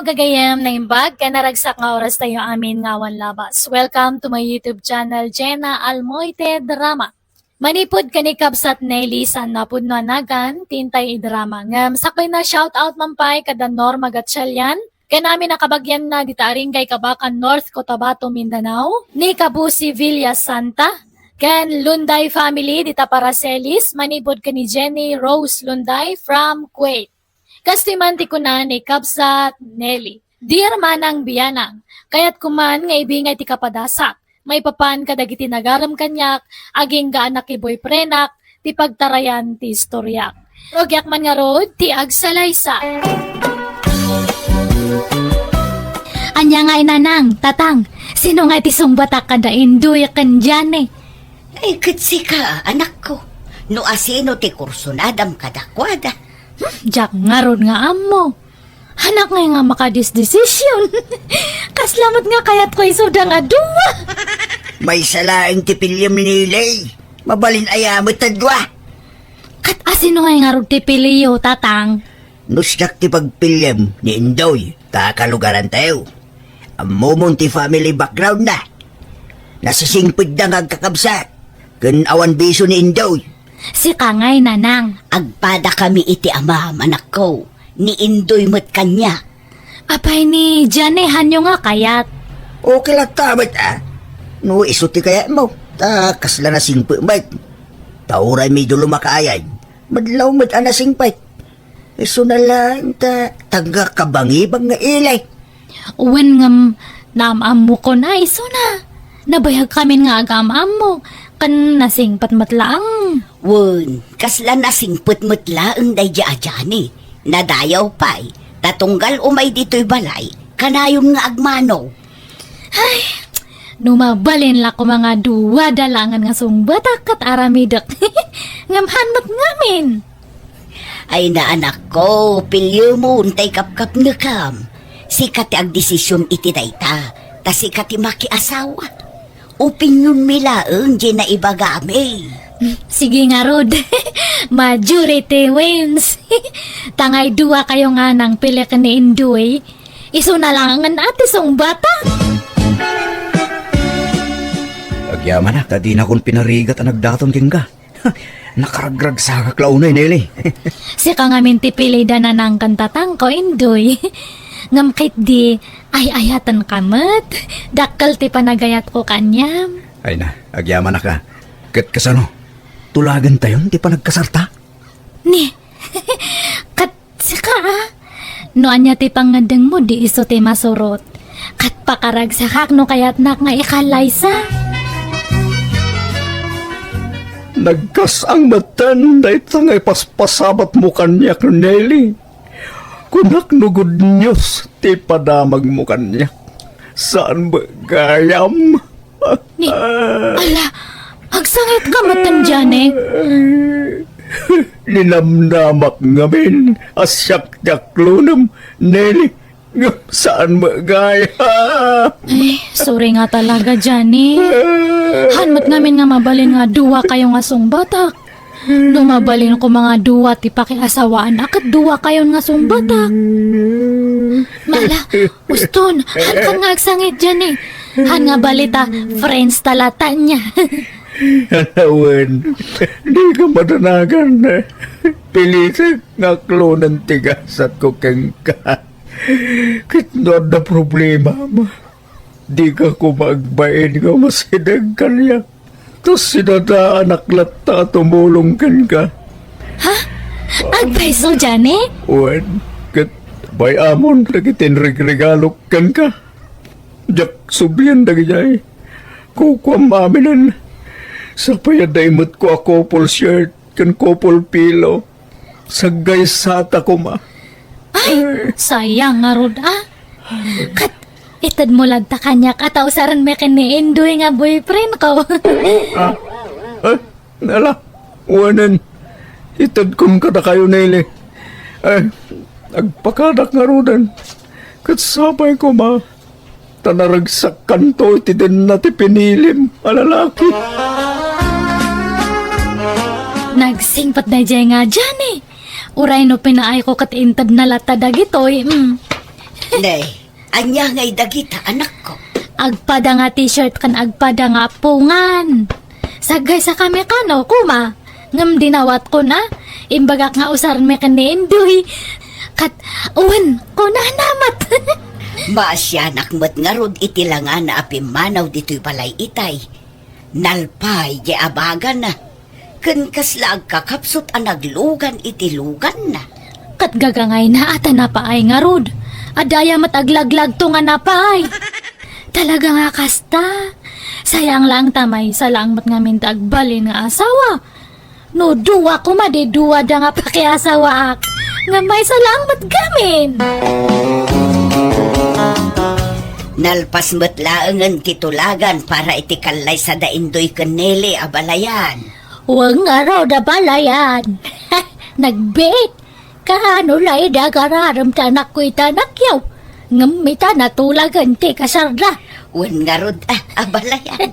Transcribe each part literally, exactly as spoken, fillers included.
Gagayyem, naimbag ken naragsak nga oras tayo amin nga awan labas. Welcome to my YouTube channel, Jenna Almoite Drama. Manipud ken ni Kabsat Nelly, saan napudno a nagan ti intay idrama. Ngem sakbay na, shout out man pay kada Norma Gatchalian, ken amin a kabagianna dita Aringay, Kabacan, North Cotabato, Mindanao, ni Kabusi Villa Santa, ken Lunday family dita Paracelis, manipud ken ni Jenny Rose Lunday from Kuwait. Kastoy man ti kuna ni Kabsat Nelly, "Dear Manang Bianang, kayatko man nga ibingay ti kapadasak maipapan kadagiti nagarem kaniak, agingga anak ni boyfriendak, ti pagtarayan ti istoriak." Rugiak man ngarud ti agsalaysa. Ania ngay, nanang, tatang, sino ngay ti sungbatak kada Indoy ken Jane? Ay, ket sika, anakko. No asino ti kursunadam kadakuada? Hmm, diak ngarud nga ammo. Anak ngay nga makadisdesisyon. Kasla met nga kayatko isuda nga dua. Maysa laeng ti piliem ni Nelly. Mabalin aya met a dua? Ket asino ngay ngarud ti piliyo, tatang? No siak ti pagpiliem ni Indoy, ta kalugarantayo. Ammomon ti family background na. Nasisingpetda nga agkakabsat, ken awan bisio ni Indoy. Sika ngay, nanang. Agpadakami iti amam, anakko. Ni Indoy met kaniak. Apay ni Jane, hanyo nga kayat? Okay latta met, a. No isu ti kayatmo, ta kasla nasingpet met. Ta uray medyo lumakayan, madlaw met a nasingpet. Isuna laeng ta, taga Kabangibang nga ili. Wen ngem, naam-ammokon a isuna. Nabayagkamin nga agaam-ammo, ken nasingpet met laeng. Wen, kasla nasingpet met laeng daydi a Jane. Nadayaw pay, ta tunggal umay ditoy balay, kanayon nga agmano. Ay, no mabalin la koma nga dua da laengen nga sungbatak ket aramidek. Ngem han met ngamin. Ay, naanakko, piliemon tay kapkapnekam. Sika ti agdesisyon iti dayta, ta sika ti makiasawa. Opinionmi laeng diay naibagami. Sige ngarud. Majority wins. Tangay dua kayo nga nangpili ken ni Indoy. Isuna laengen a ti sungbatak. Agyamanak ta dinakon pinarigat a nagdaton kenka. Nakaragragsakak la unay, Nelly. Sika ngamin ti pilida, nanang ken tatangko, Indoy. Ngem ketdi, ay-ayatenka met. Dakkel ti panagayatko kaniam. Ay na, agyamanak a. Ket kasano? Tulagentayon ti panagkasarta? Ni, ket sika, a? No ania ti pangngeddengmo, di isu ti masurot. Ket pakaragsakak no kayatnak nga ikallaysa. Nagkas-ang metten dayta nga ipaspasabatmo kaniak, Nelly. Kunak no good news ti padamagmo kaniak. Saan met gayam? Ni, ala, agsangitka metten, Jane. Ninamnamak ngamin a siak ti aklonem, Nelly. Saan met gayam? Ay, sorry nga talaga, Jane. Han met ngamin nga mabalin nga dua kayo nga sungbatak. No mabalin ko nga dua ti pakiasawaan, a ket dua kayon nga sungbatak. Mala, uston, han kan nga agsangit diay, eh. Han nga balita, friends ta latta niya. Wen, dika madanagan. Pilitek nga aklonen ti gasatko kenka. Ket no adda problemam, dika koma agbain nga umasideg kaniak. Ta sinadaanak latta a tumulong kenka. Ha? Agpayso, Jane? Wen, ket bay-amon dagiti inregregalok kenka. Diak sublien dagidiay. Kukuam aminen. Sapay adda imetko a couple shirt ken couple pillow. Saggaysata koma. Ay, sayang ngarud, a. Ket itedmo latta kaniak a ta usaren met ken ni Indoy nga boyfriend ko. Ah? Eh, ala, wanen. Itedkon kadakayo, Nelly. Eh, agpakadak ngaruden. Ket sapay koma. Ta naragsakkanto iti denna ti pinilim a lalaki. Nagsingpet daydiay nga Jane. Uray no pinaayko ket intedna latta dagitoy, mm. Nay, ania ngay dagita, anakko? Agpada nga t-shirt ken agpada nga appungan. Saggaysakami kano, kuma. Ngem dinawatkon a, imbagak nga usarmi ken ni Indoy. Ket, wen, kunana met. Maasianak met ngarud iti langana a pimmanaw ditoy balay itay. Nalpay diay abagana. Ken kasla agkakapsut a naglugan iti luganna. Ket gagangayna a ta napaay ngarud. Adda aya met aglaglagto nga napaay. Talaga nga kasta. Sayang laeng ta maysa laeng met ngamin ti agbalin nga asawa. No dua koma di duada nga pakiasawaak, nga maysa laeng met gamin. Nalpas met laengen ti tulagan para iti kallaysa da Indoy ken Neli a balayan. Wen ngarud a balayan. Nagbiit. Kaano la idi agararem ti anakko iti anakyo? Ngem ita natulagen ti kasarda. Wen ngarud, ah, abalayan.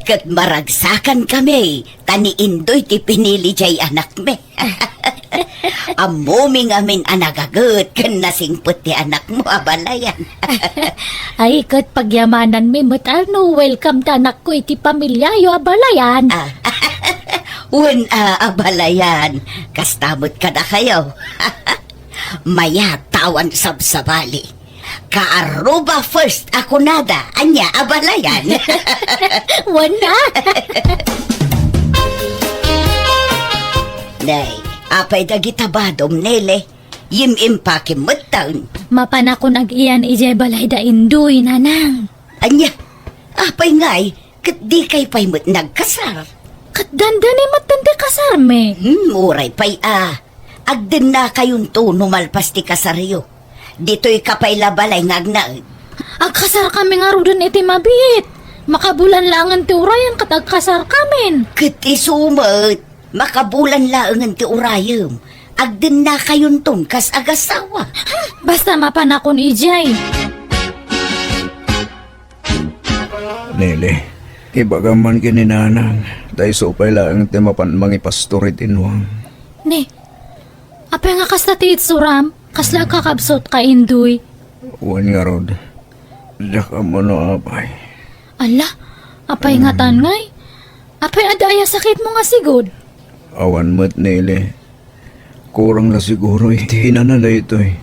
Ket maragsakankami, ta ni Indoy ti pinili diay anakmi. Ammomi ngamin a nagaget ken nasingpet ti anakmo, abalayan. Ay, ket pagyamananmi met a no welcome ti anakko iti pamiliayo, abalayan. Ah, wen, ah, abalayan. Kasta met kadakayo. Mayat ta awan sabsabali. Kaaruba first a kunada, ania, abalayan? Wen a. Nay, apay dagita badom, Neli? Yim-impakim metten. Mapanakon ag-iyan idiay balay da Indoy, Nanang. Ania? Apay ngay? Ket dikay pay met nagkasar? Ket dandani metten ti kasarmi. Hmm, uray pay a. Agdennakayonto no malpas ti kasaryo. Ditoyka pay la balay nga agnaed. Agkasarkami ngaruden iti mabiit. Makabulan laengen ti urayen ket agkasarkamin. Ket isu met, makabulan laengen ti urayem. Agdennakayonton kas agasawa. Hmm, basta mapanakon idiay. Neli, ibagam man ken ni Nanang, ta isu pay laeng ti mapan mangipastor iti inuam. Ne, apay nga kasta ti itsuram? Kasla agkakabsutka, Indoy? Wen ngarud, diak ammo no apay. Ala, apay ngatan ngay? Apay adda aya sakitmo nga sigud? Awan met, Neli. Kurang la siguro iti inana daytoy.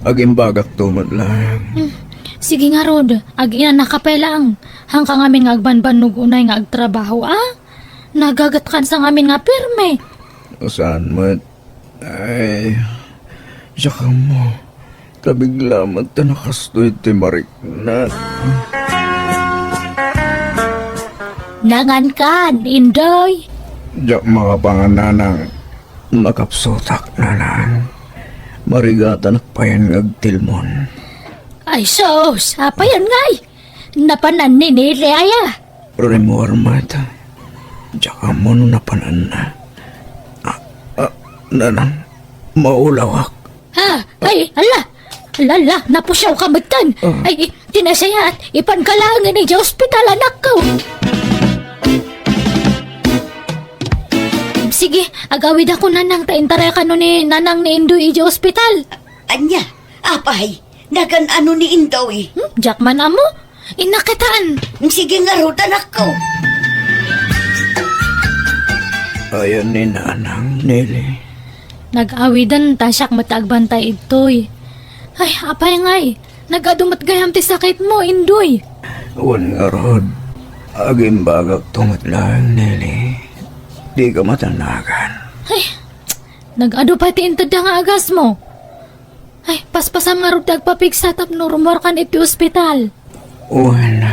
Agimbagakto met laeng. Hmm. Sige ngarud, ag-inanaka pay laeng. Haanka ngamin nga agbanbannog unay nga agtrabaho, a? Nagagetkansa ngamin nga pirme. Saan met? Ay, diak ammo. Kabigla met ta nakastoy ti mariknak. Nangankan, Indoy? Diak makapangan, Nanang. Nakapsutak, Nanang. Marigatanak payen nga agtilmon. Ay, sus! Apayan ngay? Napanan ni Neli aya? Rimmuar met. Diak ammo no napananna. Ah, ah, Nanang, maulawak. Ha? Ay, ala! Ala, ala, napusiawka metten. Ah. Ay, ti nasayaat, ipanka laengen idiay ospital, anakko. Sige, agawidakon, Nanang, ta intarayakano ni Nanang ni Indoy idiay ospital. Ania? Apay, nagan-ano ni Indoy? Hmm, diak man ammo. Innak kitaen. Sige ngarud, anakko. Ayan ni Nanang, Neli. Nag-awiden ta siak met agbantay idtoy. Ay, apay ngay, nag-adu met gayam ti sakitmo, Indoy? Wen ngarud, agimbagakto met laeng, Neli. Dika matannagan. Ay, nag-adu pay ti intedda nga agasmo. Ay, paspasam ngarud ti agpapigsa tapno rummuarkan iti ospital. Wen,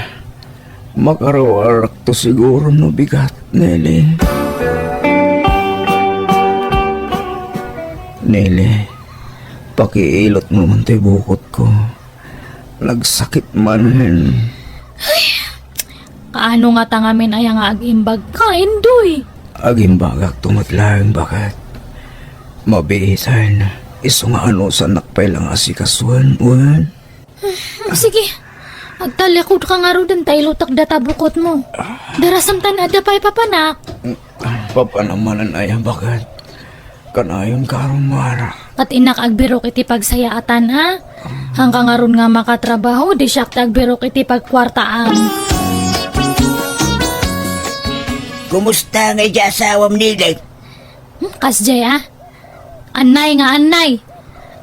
makaruarakto siguro no bigat, Neli. Neli, pakiilotmo man ti bukotko. Nagsakit manen. Ay, kaano ngata ngamin aya nga agimbagka, Indoy? Agimbagakto met laeng, baket. Mabiiten, isu nga anusannak pay la nga asikasuen, wen? Sige, agtalikodka ngaruden ta ilutek data bukotmo. Darasem ta adda pay papanak. Papanam manen aya, baket? Kanayon ka, Romar. Ket innak agbirok iti pagsayaatan, a? Haanka ngarud nga makatrabaho, di siak ti agbirok iti pagkuartaam. Kumusta nga idiay asawam, Nilay? Hmm, kasdiay, a? Annay nga annay.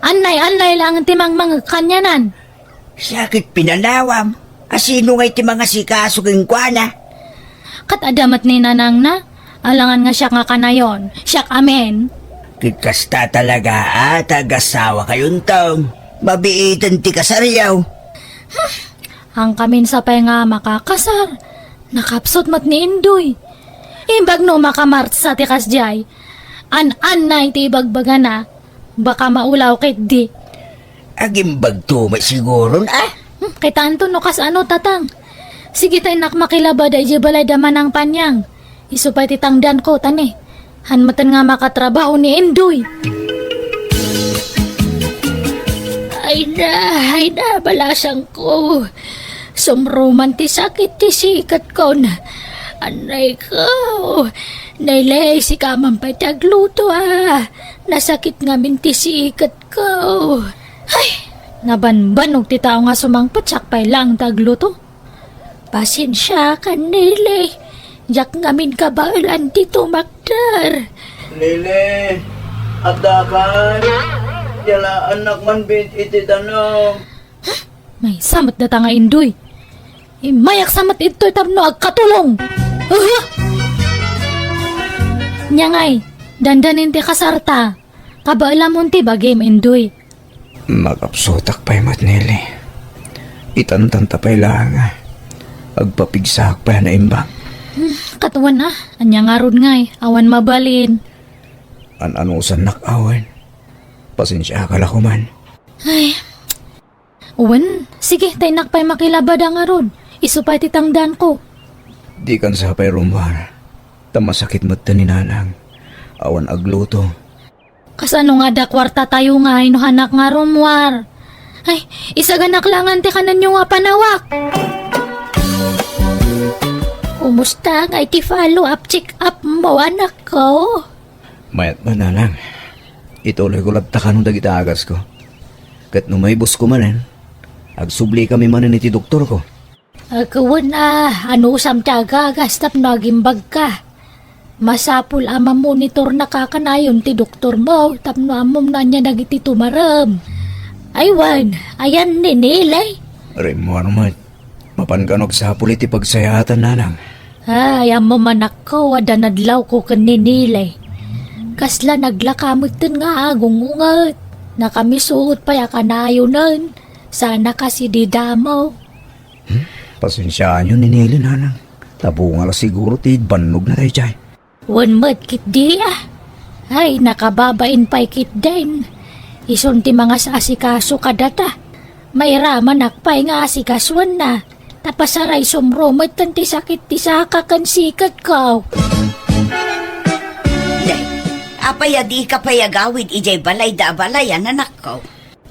Annay, annay laeng ti mangmangeg kanianan. Siak ket pinanawam. A sino ngay ti mangasikaso kenkuana? Ket adda met ni nanangna. Alangan nga siak nga kanayon. Siak amin. Ket kasta talaga a ta agasawakayonto. Mabiiten ti kasaryo. Haankamin sa pay nga makakasar. Nakapsut met ni Indoy. Imbag no makamartsa ti kasdiay. An-annay ti ibagbagana. Baka maulaw ketdi. Agimbagto met siguron, a? Hmm, kitaenton no kasano, Tatang. Sige ta innak makilabada idiay balay da Manang Panyang. Isu pay ti tangdanko, ta ne, han metten nga makatrabaho ni Indoy. Ay na, ay na, balasangko. Sumruman ti sakit ti siketkon. Annay ko. Naylay, sika man pay ti agluto, a. Nasakit ngamin ti siketka. Ay, nabanbanog ti tao nga sumangpet, siak pay laeng ti agluto. Pasensiakan, Nilay. Diak ngamin kabaelan ti tumakder. Nilay, addakan. Yalaannak man bit iti danum. Maysa met data nga Indoy. Immayak sa met ditoy tapno agkatulong. Aha! Ania ngay, dandanin ti kasarta. Kabaelamon ti bagim, Indoy. Makapsutak pay met, Nilay. Itantanta pay laeng. Agpapigsaak pay a naimbag. Hmm, ket wen a, ania ngarud ngay, awan mabalin. An-anusannak awan. Pasensiaka la koman. Ay, Wen, sige, ta innak pay makilabada ngarud. Isu pay ti tangdanko. Dikan sa pay rummuar, ta masakit metten ni Nanang. Awan agluto. Kasano nga adda kuartatayo ngay no hanak nga rummuar? Ay, isaganak laengen ti kanenyo nga panawak. Kumusta ngay ti follow-up check-up mo, anakko? Mayat met, Nanang. Ituloyko latta kano dagiti agasko. Ket no maibusko manen, agsublikami manen iti doktorko. Agkawen a, anusam ti agagas tapno agimbagka. Masapul a mamonitornak a kanayon ti doktormo tapno ammom no ania dagiti tumarem. Ay wen, ayan ni Nilay? Rimmuar met. Mapan kano agsapul iti pagsayaatan, Nanang. Ay, ammom, anakko, adda nadlawko ken ni Nilay. Kasla naglaka metten nga agungunget. Nakamisuot pay a kanayonen. Saan a kas idi damo. Hmm? Pasensiaanyo ni Nilay, Nanang. Ta bunga la siguro ti bannogna daydiay. Wen met ketdi a. Ay, nakababain pay ketdin. Isun ti mangas-asikaso kadata. Mairamanak pay nga asikasoenna. Ta pasaray sumro metten ti sakit ti saka ken siketko. Nay, apay a dika pay agawid idiay balayda a balayan, anakko?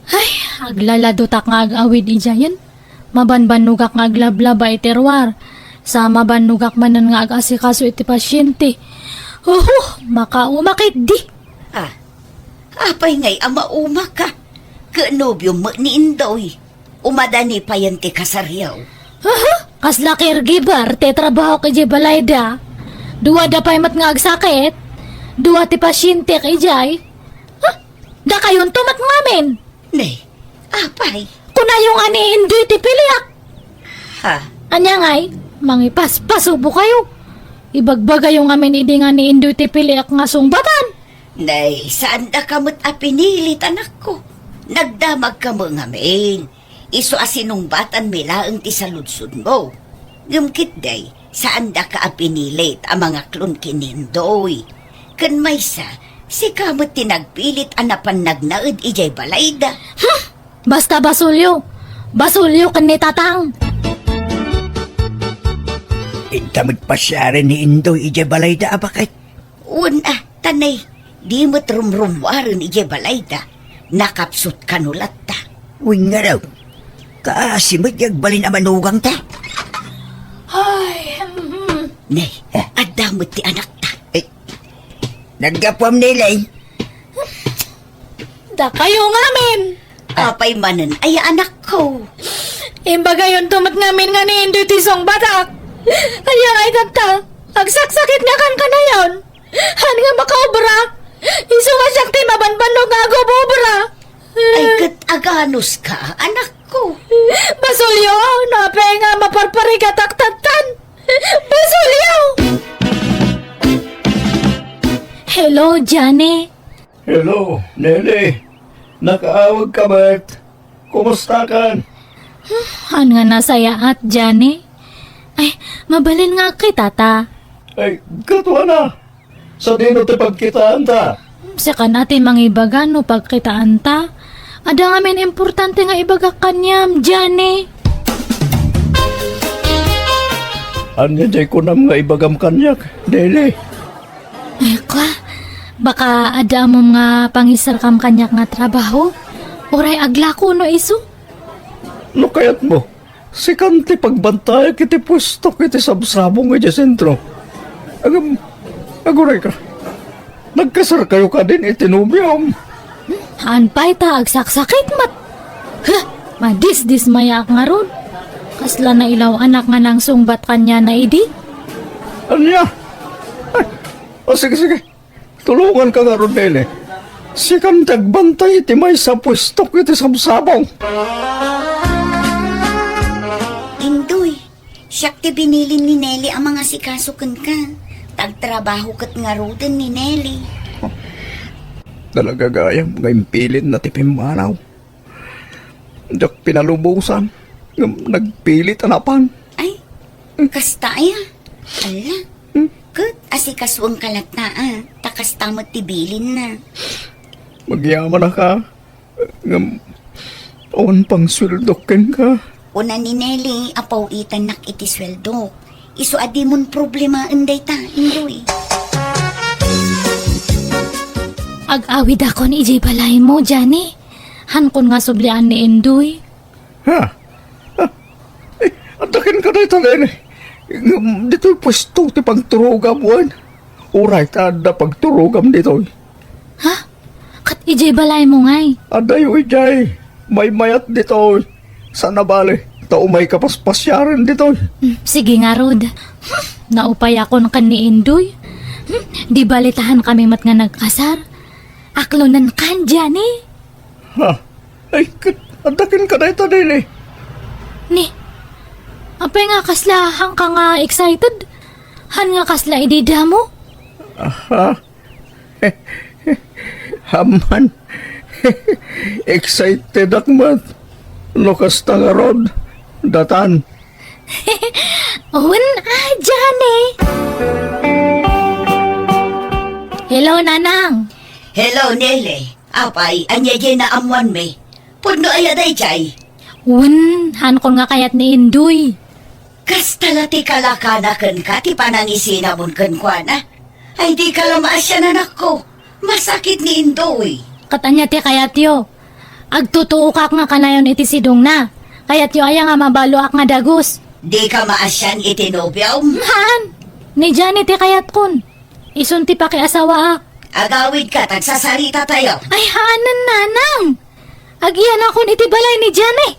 Ay, aglaladutak nga ag-awid idiayen. Mabanbannogak nga aglablaba iti ruar. Sa mabanogak manen nga ag-asikaso iti pasiente. Oho, makauma ketdi. Ah, apay ngay a maumaka? Ket nobiom met ni Indoy. Umadani payen ti kasaryo. Aha, kasla caregiver ti trabahok idiay balayda. Duada pay met nga agsakit. Dua ti pasientek idiay. Ha? Dakayonto met ngamin. Ne, apay? Kunayo nga ni Indoy ti piliak. Ha? Ania ngay, mangipaspasubokayo. Ibagbagayo ngamin idi nga ni Indoy ti piliak nga sungbatan. Nay, saandaka met a pinilit, anakko. Nagdamagkami ngamin. Isu a sinungbatanmi laeng ti saludsodmo. Ngem ketdi, saandaka a pinilit a mangaklon ken ni Indoy. Ken maysa, sika met ti nagpilit a napan nagnaed idiay balayda. Hmm! Basta basolyo! Basolyo ken ni Tatang! Inta met pasiaren ni Indoy idiay balayda a baket. Wen a, ta ne, di met rumrummuaren idiay balayda. Nakapsut kano latta. Wen ngarud, kaasi met ti agbalin a manugangta. Ay, hmm. Ne, adda met ti anakta. Eh, naggapuam, Nilay. dakayo ngamin. Apay manen aya, anakko? Imbagayonto met ngamin nga ni Indoy ti sungbatak. Aya nga itatta, agsaksakit nga kan kanayon. Han nga makaobra, isu nga siak ti mabanbannog nga agobobra. Ay, ket aganuska, anakko? Basolyo, no apay nga maparparigatak tattan. Basolyo! Hello, Johnny. Hello, Nelly. Nakaawag ka met. Kumusta kan? Han nga nasayaat, Johnny. Ay, mabalin nga kita ta. Ay, katua na. Sadino ti pagkitaan ta? Sika na ti mangibaga no pagkitaan ta. Adda ngamin importante nga ibagak kaniam, Johnny. Ania jay kunam nga ibagam kaniak, Nelly? Ay, kwa, baka adda ammom nga pangisarkam kaniak nga trabaho? Uray aglako no isu? No kayatmo, sikan ti pagbantayak iti puestok iti sabsabong idiay sentro. Agam, aguray ka. Nagkasarkayo kadin iti nobiom? Haan pay ta agsaksakit met. Huh! Madisdismayaak ngarud. Kasla nailaw-anak nga nangsungbat kaniana idi. Ania? Ay, o, sige, sige. Tulonganka ngarud, Nelly. Sikan ti agbantay iti maysa a puestok iti sabsabong. Indoy, siak ti binilin ni Nelly a mangasikaso kenka. Ta agtrabaho ket ngaruden ni Nelly. Talaga gayam nga impilinna ti pimmanaw. Diak pinalubosan ngem nagpilit a napan. Ay, kasta aya? Ala, hmm? Ket asikasuenka latta a, ta kasta met ti bilinna. Agyamanaka, ngem awan pang sueldok kenka. Kuna ni Nelly a paw-itannak iti sueldok. Isu a dimon problemaen dayta, Indoy. Ag-awidakon idiay balaymo, Johnny. Hankon nga sublian ni Indoy. Ha? Ha? Ay, adda kenka dayta, Nelly. Ngem ditoy puesto ti pagturogam, wen? Uray ta adda pagturogam ditoy. Ha? Ket idiay balaymo ngay? Adayo idiay. Maymayat ditoy. Saan a bale, ta umayka paspasiaren ditoy. Hmm, sige ngarud. Hmm, naupayakon ken ni Indoy. Hmm, di bale ta hankami met nga nagkasar. Aklonenkan, Johnny. Ha? Ay, ket, adda kenka dayta, Nelly. Ni, apay nga kasla hanka nga excited? Han nga kasla idi damo? Aha. Amman, excited ak met. No kasta ngarud, datan. Wen, a, Johnny. Hello, Nanang. Hello, Nelly. Apay, ania diay naammoanmi? Pudno aya daydiay? Wen, hankon nga kayat ni Indoy. Kasta la ti kalakana kenka ti panangisinamon kenkuana? Ay, dika la maasian, anakko. Masakit ni Indoy. Ket ania ti kayatyo? Agtutuokak nga kanayon iti sidongna. Kayatyo aya nga mabaloak nga dagus? Dika maasian iti nobiom? Haan. Ni Johnny ti kayatkon. Isun ti pakiasawaak. Agawidka, ta agsasaritatayo. Ay, haanen, Nanang. Agiyanakon iti balay ni Johnny.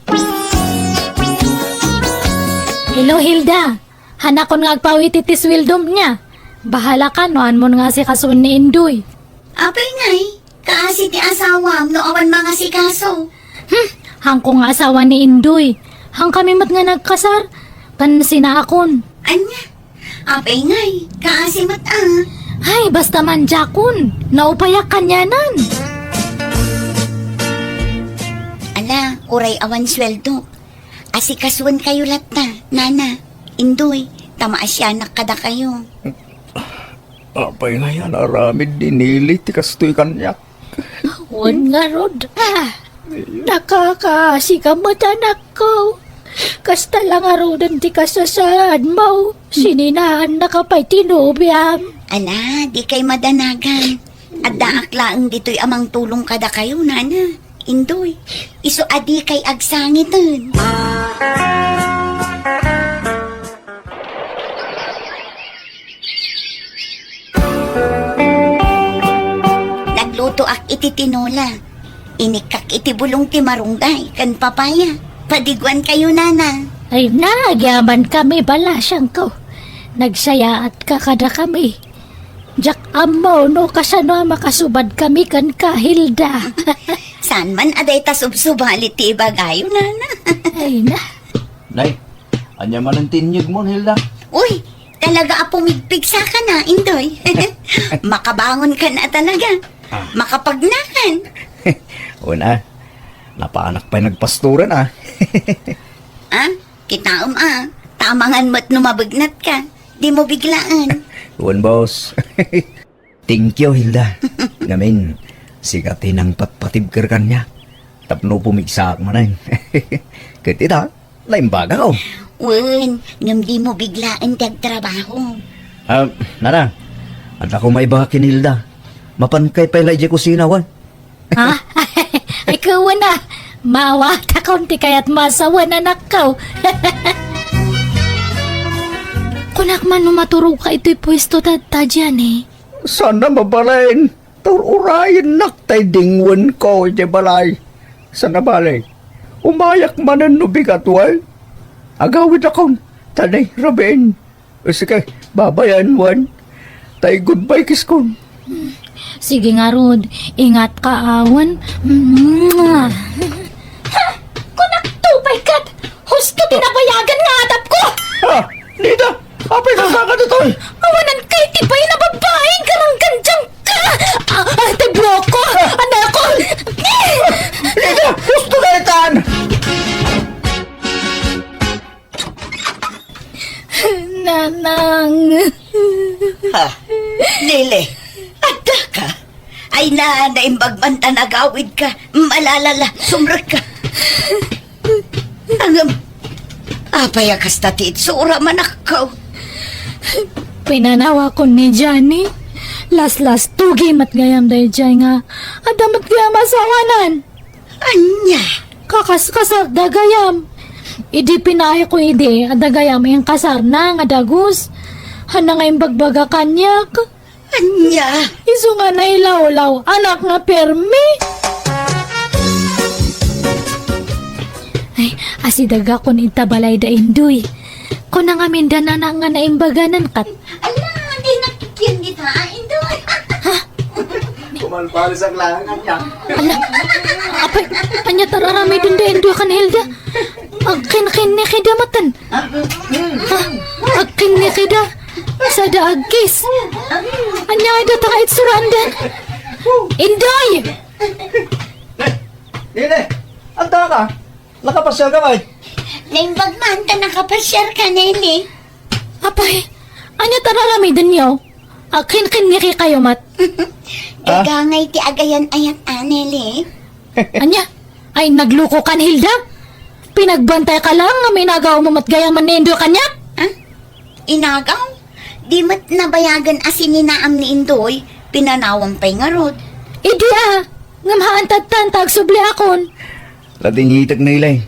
Hello, Hilda. Hanakon nga agpawit iti sueldom nia. Bahalaka no haanmon nga asikasuen ni Indoy. Apay ngay, kaasi ti asawam no awan mangasikaso? Hmm, hanko nga asawa ni Indoy. Hankami met nga nagkasar. Ken sinaakon. Ania? Apay ngay, kaasi met a. Ay, basta mandiakon. Naupayak kanianan. Ala, uray awan sueldo. Asikasuenkayo latta, Nana, Indoy, ta maasianak kadakayo. Apay ngay a naaramid ni Nelly ti kastoy kaniak? Wen ngarud. Ah, nakakaasi ka met, anakko. Kasta la ngaruden ti kasasaadmo. Sininaannaka pay ti nobiam. Ala, dikay madanagan. Addaak laeng ditoy a mangtulong kadakayo, Nana, Indoy. Isu a dikay agsangiten. Naglutoak iti tinola. Inikkak iti bulong ti marunggay ken papaya. Padiguankayo, nana. Ay na, agyamankami, balasiangko. Nagsayaatka kadakami. Diak ammo no kasano a makasubadkami kenka, Hilda. Saan man a dayta subsubali ti ibagayo, nana. Ay na. Nay, ania manen ti inyegmo, Hilda? Uy, talaga a pumigpigsaka na, Indoy. Makabangonkan a talaga. Ah. Makapagnakan. Wen a, napaanak pay nagpastoran a. Ah, kitaem a, ta amangan met no mabegnatka. Dimo biglaen. Wen, boss. Thank you, Hilda. Ngamin, sika ti nangpatpatibker kaniak tapno pumigsaak manen. Ket ita, naimbagak. Wen, ngem dimo biglaen ti agtrabaho. Ah, nana, adda ko maibaga ken Hilda. Mapankay pay la idiay kusina, wen? Ha? Ay, kuwen a. Maawatakon ti kayatmo a sawen, anakko. Kunak man no maturogka itoy puesto tatta, Jenny. Saan a mabalin, ta ur-urayennak tay dingwenko idiay balay. Saan a bale, umayak manen no bigat, wen? Agawidakon, ta nairabiin. Sige, babayan, wen. Tay goodbye kiss kon. Sige ngarud, ingatka, wen. Mwah. Ha! Kunakto pay ket, husto ti nabayagan nga adapko! Ah, Nida! Apay, sasaka ditoy? Awanan kay ti pay na babaeng karanggandiang ka! Ah, ah, ti bloko! Anakon! Nida! Husto na itan! Nanang. Ha? Lili, adda ka? Ay na, naimbag man ta nagawid ka. Malalala, sumrek ka. Ngem, apay a kasta ti itsura, manakkaw? Pinanawakon ni Johnny. Laslastugi met gayam daydiay nga adda met gayam asawanan. Ania? Kakaskasarda gayam. Idi pinaayko idi, adda gayam inkasarna nga dagus. Haan nga imbagbaga kaniak. Ania? Isu nga nailawlaw, anak nga permi. Ay, asidegakon ita balay da Indoy. Kuna ngamin da nana nga naimbaganan kat. Ala, di nakikyan dita, ah, Indoy. Ha? Kumalpalis ang langan niya. Ala, apay, ania ti ar-aramiden da Indoy ken Hilda? Agkinkinikida maten. Ha? Agkinnikida. Sada agkiss. Ania nga data nga itsuraandan? Indoy! Nene, adda ka? Nakapasiar ka, bay? Naimbag man ta nakapasiar ka, Nene. Apay, ania ti ar-aramidenyo? Agkinkinniki kayo met. Ah? Gagangay ti agayan-ayat, a, Nene. Ania? Ay, nagluko kan, Hilda? Pinagbantay ka lang nga minagaw mo met gayam ni Indoy kaniak? Ah? Inagaw? Di met nabayagan a sininaam ni Indoy, pinanawam pay ngarud. Idi a, ngem haan tattan ta agsubliakon. Ladingitek, Nilay.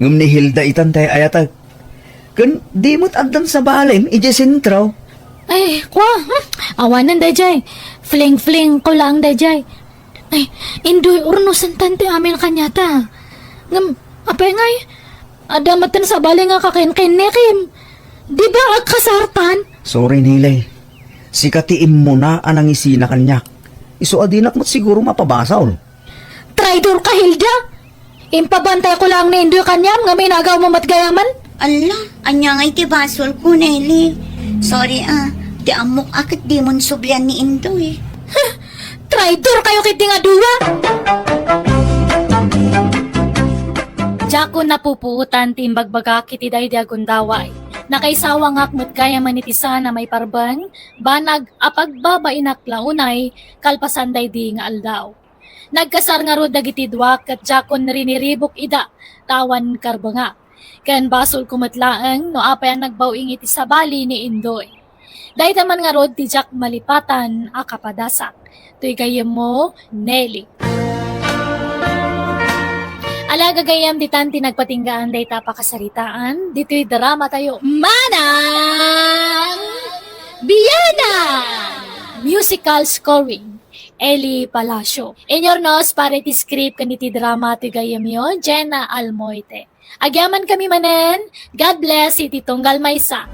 Ngem ni Hilda itan tay ayatek. Ken di met addan sabalem idiay sentro. Ay, kua, hmm, awanen daydiay. Fling-fling ko lang daydiay. Ay, Indoy, urnosen tan ti amin kaniata. Ngem, apay ngay, adda met ti sabali nga kakinkinnikim. Di ba agkasartan? Sorry, Nilay. Sika ti immuna a nangisina kaniak. Isu a dinak met siguro mapabasol. Traidor ka, Hilda! Impabantay ko lang ni Indoy kaniam nga minagaw mo met gayaman. Ala, ania ngay ti basol ko, Nelly? Sorry, ah. Ti ammok a ket dimon sublian ni Indoy. Huh! Traidor kayo ketdi nga dua! Diakon napupuotan ti imbagbagak iti daydi a gundaway. Nakaisawangak met gayaman iti saan a maiparben, banag a pagbabainak la unay kalpasan daydi nga aldaw. Nagkasar ngarud dagiti dua ket diakon riniribuk ida ta awan karbengak. Ken basolko met laeng no apay a nagbaw-ing iti sabali ni Indoy. Dayta man ngarud ti diak malipatan a kapadasak. Toy gayyemmo, Nelly. Ala, gagayyem, ditan ti nagpatinggaan dayta a pakasaritaan ditoy dramatayo, Manang Biyanan! Musical scoring. Eli Palacio. Inyurnos para iti script ken iti drama ti gayyemyo, Jenna Almoite. Agyamankami manen, God bless iti tunggal maysa.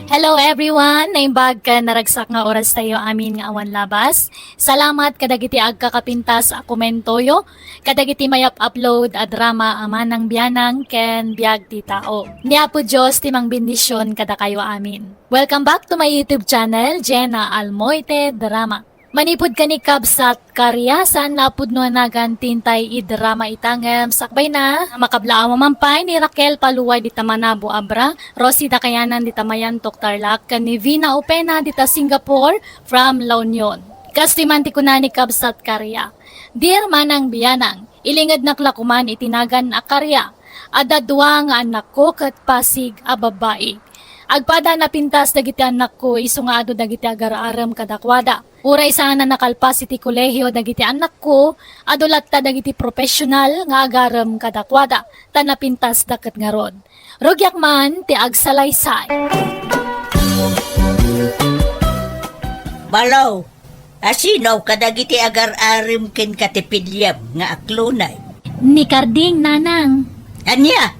Hello everyone! Naimbag ken naragsak nga oras tayo amin nga awan labas. Salamat kadagiti agkakapintas a komentoyo, kadagiti mayap-upload a drama a Manang Bianang ken Biag ti Tao. Ni Apo Dios ti mangbendisyon kadakayo amin. Welcome back to my YouTube channel, Jenna Almoite Drama. Manipud ken ni Kabsat Karia, saan nga pudno a nagan ti intay idrama ita ngem sakbayna, makablaaw a mampay ni Raquel Paluway dita Manabo, Abra, Rosie Dakayanan dita Mayantok, Tarlac, ken ni Vina Opena dita Singapore from La Union. Kastoy man ti kuna ni Kabsat Karia, "Dear Manang Bianang, ilingednak la koman iti nagan a Karia. Adda dua nga annakko ket Pasig a babbai. Agpada napintas dagiti annakko isu nga adu dagiti agar-arem kadakuada. Uray saan a nakalpas iti kolehio dagiti annakko, adu latta dagiti professional nga agarem kadakuada, ta napintasda ket ngarud. Rugiak man ti agsalaysay." Balaw, asino kadagiti agar-arem kenka ti piliem nga aklonen? Ni Karding, nanang. Ania?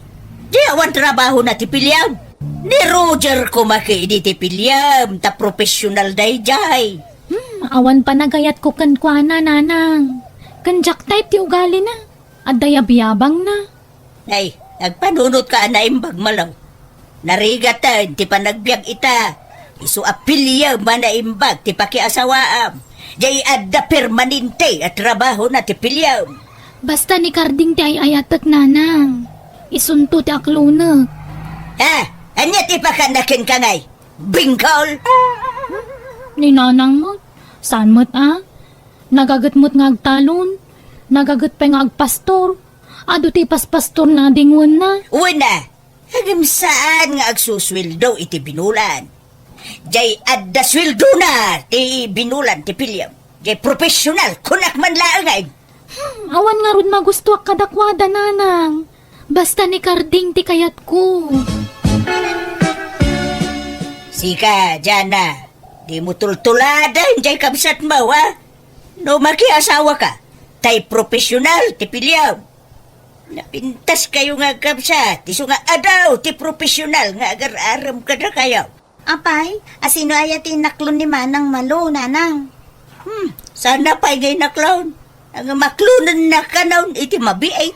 Di awan trabahona ti piliem? Ni Roger koma ketdi ti piliem, ta professional daydiay. Hmm, awan panagayatko kenkuana, nanang. Ken diak type ti ugalina. Adda yabyabangna. Ay, agpanunotka a naimbag, Malaw. Narigaten ti panagbiag ita. Isu a piliem a naimbag ti pakiasawaam. Diay adda permanente a trabahona ti piliem. Basta ni Karding ti ay-ayatek, nanang. Isunto ti aklonek. Ha? Ania ti pakana kenka ngay? Bingkol? Ni nanang met. Saan met a? Nagaget met nga agtalon. Nagaget pay nga agpastor. Adu ti ipaspastorna a dingwenna. Wen a, ngem saan nga agsusueldo iti binulan. Diay adda sueldona ti binulan ti piliem. Diay professional, kunak man laeng ay. Hmm, awan ngarud magustuak kadakuada, nanang. Basta ni Karding ti kayatko. Sika, Jana, dimo tultuladen diay kabsatmo, a? No makiasawaka, tay professional ti piliem. Napintaskayo nga agkabsat, isu nga adu ti professional nga agar-arem kadakayo. Apay, asino aya ti inaklon ni Manang Malo, nanang? Hmm, saan pay nga inaklon? Ang maklonenna kanon iti mabiit.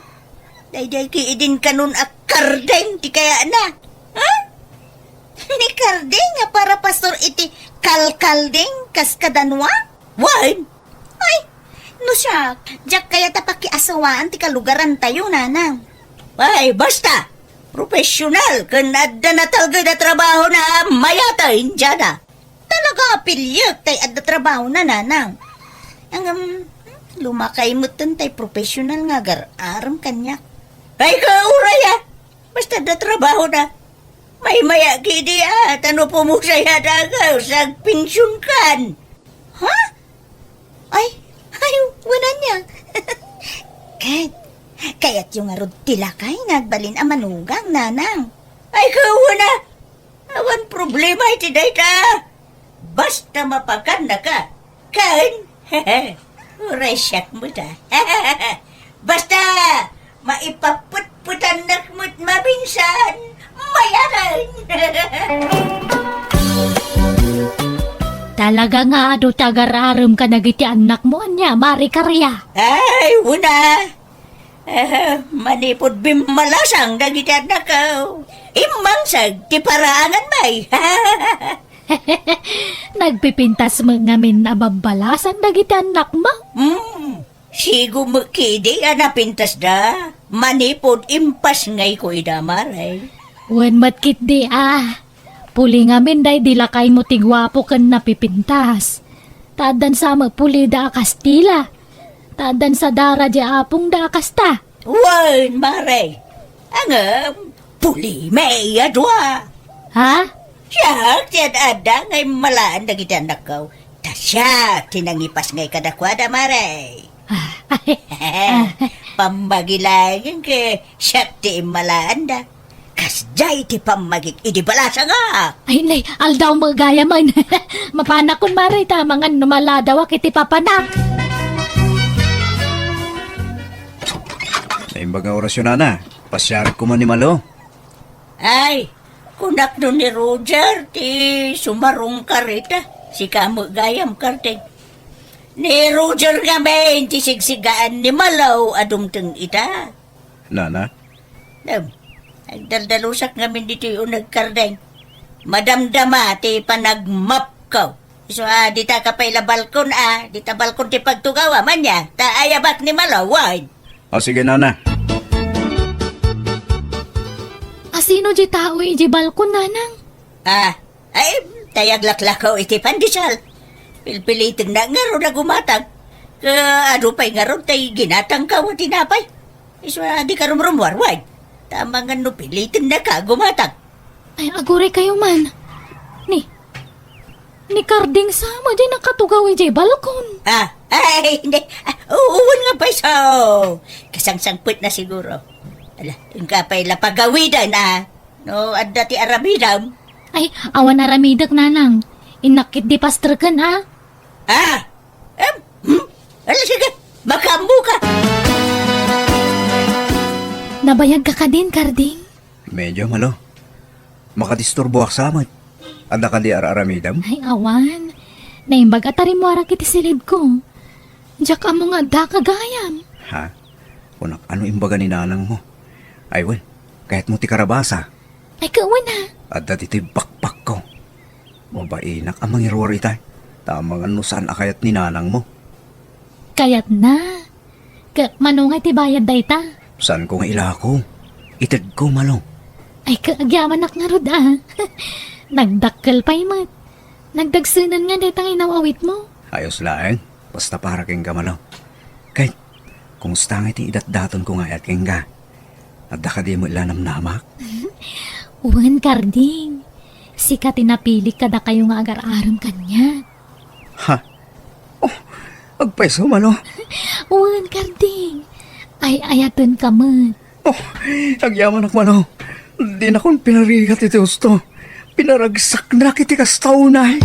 Daydiay ketdin kanon a Karding ti kayatna. Ha? Ni Karding nga para pastor iti kalkalding kas kadanua? Wen. Ay, no siak, diak kayat a pakiasawaan ti kalugarantayo, nanang. Ay, basta! Professional ken adda natalged a trabahona a mayat a Indiana. Talaga a piliek tay adda trabahona, nanang. Ngem, lumakay metten tay professional nga agar-arem kaniak. Ay, kauray a! Basta adda trabahona. Maymaya ketdi a, ta no pumusay a daga, agpensionkan. Ha? Ay, ay, wen ania. Ket, kayatyo ngarud ti lakay nga agbalin a manugang, nanang? Ay, wen a. Awan problema iti dayta. Basta mapakannaka. Ken, uray siak met a. Basta, maipapetpetannak met maminsan, mayat a. Talaga nga adu ti agar-arem kadagiti annakmo, ania, Mari Karia? Ay, wen a. Eh, manipud bimmalasang dagiti annakko, immanseg ti paraangan, bay. Nagpipintas met ngamin a babbalasang dagiti annakmo? Hmm, sigo met ketdi a napintasda, manipud impasngayko ida, Mare. Wen met ketdi a. Puli ngamin daydi lakaymo ti guapo ken napipintas. Ta addan sa met pulida a Kastila. Ta addan sa dara di apongda a kasta. Wen, Mare. Ngem, pulimi a dua. Ha? Siak ti ad-adda nga immalaan dagiti annakko. Ta siak ti nangipasngay kadakuada, Mare. Ah, ah. Pammagi laengen ket siak ti immalaanda. Sdiay ti pammagik idi balasangak. Ay, nay, aldaw met gayam. Mapanakon, Mare, ta mangan no maladawak iti papanak. Naimbag nga orasyo, nana. Pasiarik koma ni Malo. Ay, kunak no ni Roger ti sumarungkar ita. Sika met gayam, Kardeng. Ni Roger ngamin ti sigsigaan ni Malo a dumteng ita. Nana? Em, agdaldalusak ngamin ditoy uneg, Kardeng. Madamdama ti panagmapko. Isu a, dita ka pay la balkon a, dita balkon ti pagtugawam, ania, ta ayabak ni Malo, wen. O, sige, nana. Asino di tao iti balkon, nanang? Ah, ay, tay aglaklakaw iti pandesal. Pilpilitengna ngarud a gumatang. Ket adu pay ngarud tay ginatangko a tinapay. Isu a, dika rumrumuarway. Ta mangan no pilitennaka a gumatang. Ay, aguraykayo man. Ni, ni Karding sa met diay nakatugaw idiay balkon. Ah, ay, hindi. Ah, u-, uwan nga pay so. Kasangsangpetna siguro. Ala, inka pay la pagawiden, ah. No, adda ti aramidem. Ay, awan aramidek, nanang. Innak ketdi pastreken, ah. Ah! Em, hmm? Ala, sige, makaammoka. Nabayagka kadin, Karding? Medyo, Malo. Makadisturboak sa met. Adda kadi ar-aramidem? Ay, awan. Naimbag a tarimuarak iti silibko. Diak ammo nga addaka gayam. Ha? Kunak, ano imbaga ni nanangmo? Ay, wen, kayatmo ti karabasa? Ay, kawan, ha? Adda ditoy bakbakko. Mabainak a mangiruar itay. Ta mangan no saan a kayat ni nanangmo. Kayatna. Ket mano nga iti bayad dayta? Saanko nga ilako. Itedko, Malo. Ay, ka-, agyamanak ngarud, ah. Nagdakkel pay met. Nagdagsenen nga dayta nga inaw-awitmo. Ayos laeng. Basta para kenka, Malo. Kay, kumusta nga iti idatdatonko nga ayat kenka? Adda kadi met la namnamak? Wen, Karding. Sika ti napilik kadakayo nga agar-arem kaniak. Ha? Oh, agpayso, Malo. Wen, Karding. Ay-ayatenka met. Oh, agyamanak, Malo. Dinakon pinarigat iti husto. Pinaragsaknak iti kasta unay.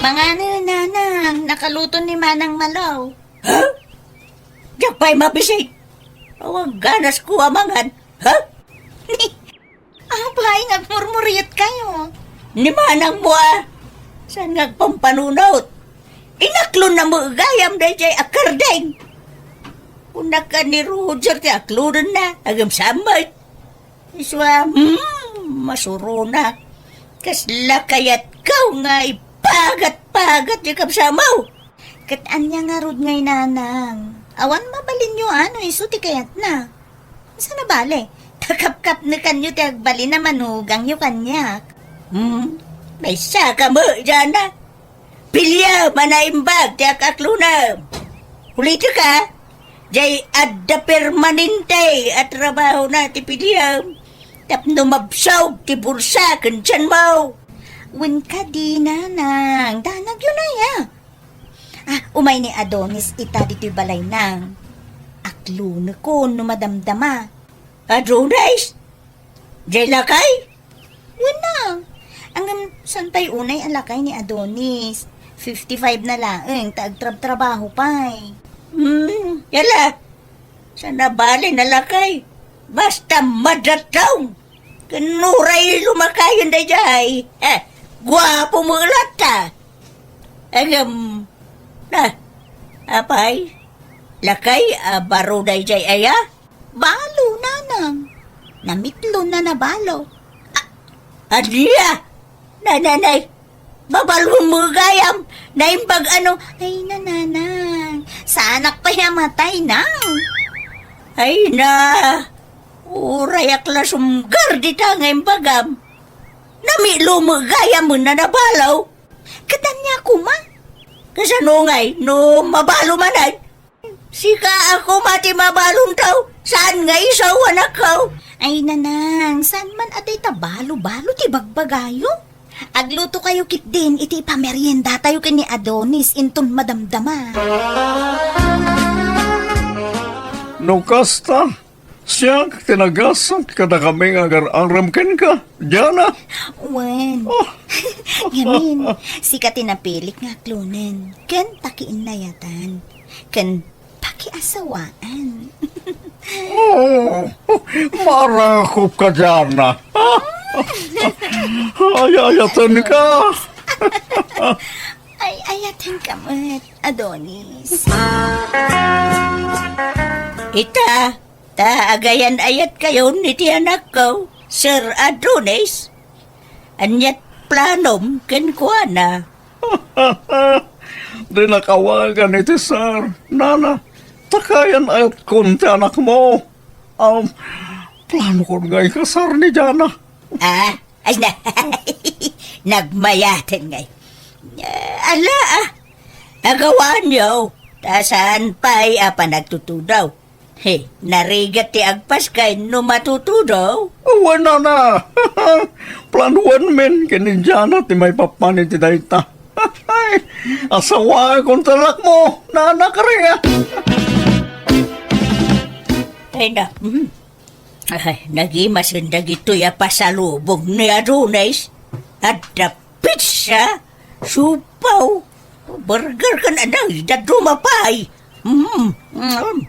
Manganen, nanang, nakaluto ni Manang Malo. Ha? Diak pay mabisig. Awan ganasko a mangan. Ha? Apay, nga agmurmuriotkayo? Ni manangmo a. Saan nga agpampanunot? Inaklonna met gayam daydiay a Karding. Kunak a ni Roger ti aklonenna, agem sa met. Isu a, hmm, masurona. Kasla kayatko nga ipagat-pagat ti kabsatmo. Ket ania ngarud ngay, nanang? Awan mabalinyo a no isu ti kayatna. Saan a bale? Ta kapkapnekanyo ti agbalin a manugangyo kaniak. Hmm, maysaka met, Jana. Piliam a naimbag ti ak-aklonem. Ulitek a, diay adda permanente a trabahona ti piliam tapno mabsog ti bulsa ken tianmo. Wen kadi, nanang, danagyo nay a. Ah, umay ni Adonis ita ditoy balay, nang. Aklonekon no madamdama. Adonis? Diay lakay? Wen, nang. Ngem, saan pay unay a lakay ni Adonis? Fifty-five na laeng, ta agtrabtrabaho pay. Hmm, yala. Saan a bale a lakay? Basta madatong. Ken uray lumakayen daydiay. Eh, guapo met latta. Ngem, na, apay, lakay a baro daydiay aya? Balo, nanang. Namitlon a nabalo. A-, ania? Nananay, babalon met gayam, naimbag a no. Ay, nananang, saanak pay a matay, nang. Ay na, urayak la sumgar dita nga imbagam. Namitlon met gayam a nabalo. Ket ania koma? Kasano ngay no mabalo manen? Sika a koma ti mabalonto, saan nga isu a anakko? Ay, nanang, saan man a dayta balo-balo ti bagbagayo? Aglutokayo ketdin iti ipameriendatayo ken ni Adonis inton madamdama. No kasta, Siak ti nagasat kadakami nga agar-arem kenka, Jana. Wen. Oh. Ngamin, sika ti napilik nga aklonen ken pakiinnayatan ken pakiasawaan. Oh, marakop ka, Jana. Ay-ayaten ka. Ay-ayaten ka met, Adonis. Ita, ta agayan-ayat kayon iti anakko, Sir Adonis. Aniat planom kenkuana? Di nakawagan iti sir, nana. Ta agayan-ayatkon ti anakmo. Um, planokon nga ikasar ni Jana. Ah, ay na. Nagmayaten ngay. Ah, ala, ah. Agawanyo. Ta saan pay a panagtutudaw. He, narigat ti agpaskay no matutudaw? Wen, nana. Planuenmin ken ni Jana ti maipapan iti dayta. Asawaekon ti anakmo, nana, kari. Ay na, hmm. Ay, nagimasen dagitoy a pasalubong ni Adonis. Adda pizza, supaw, burger ken anay, dadduma pay. Mm, mm.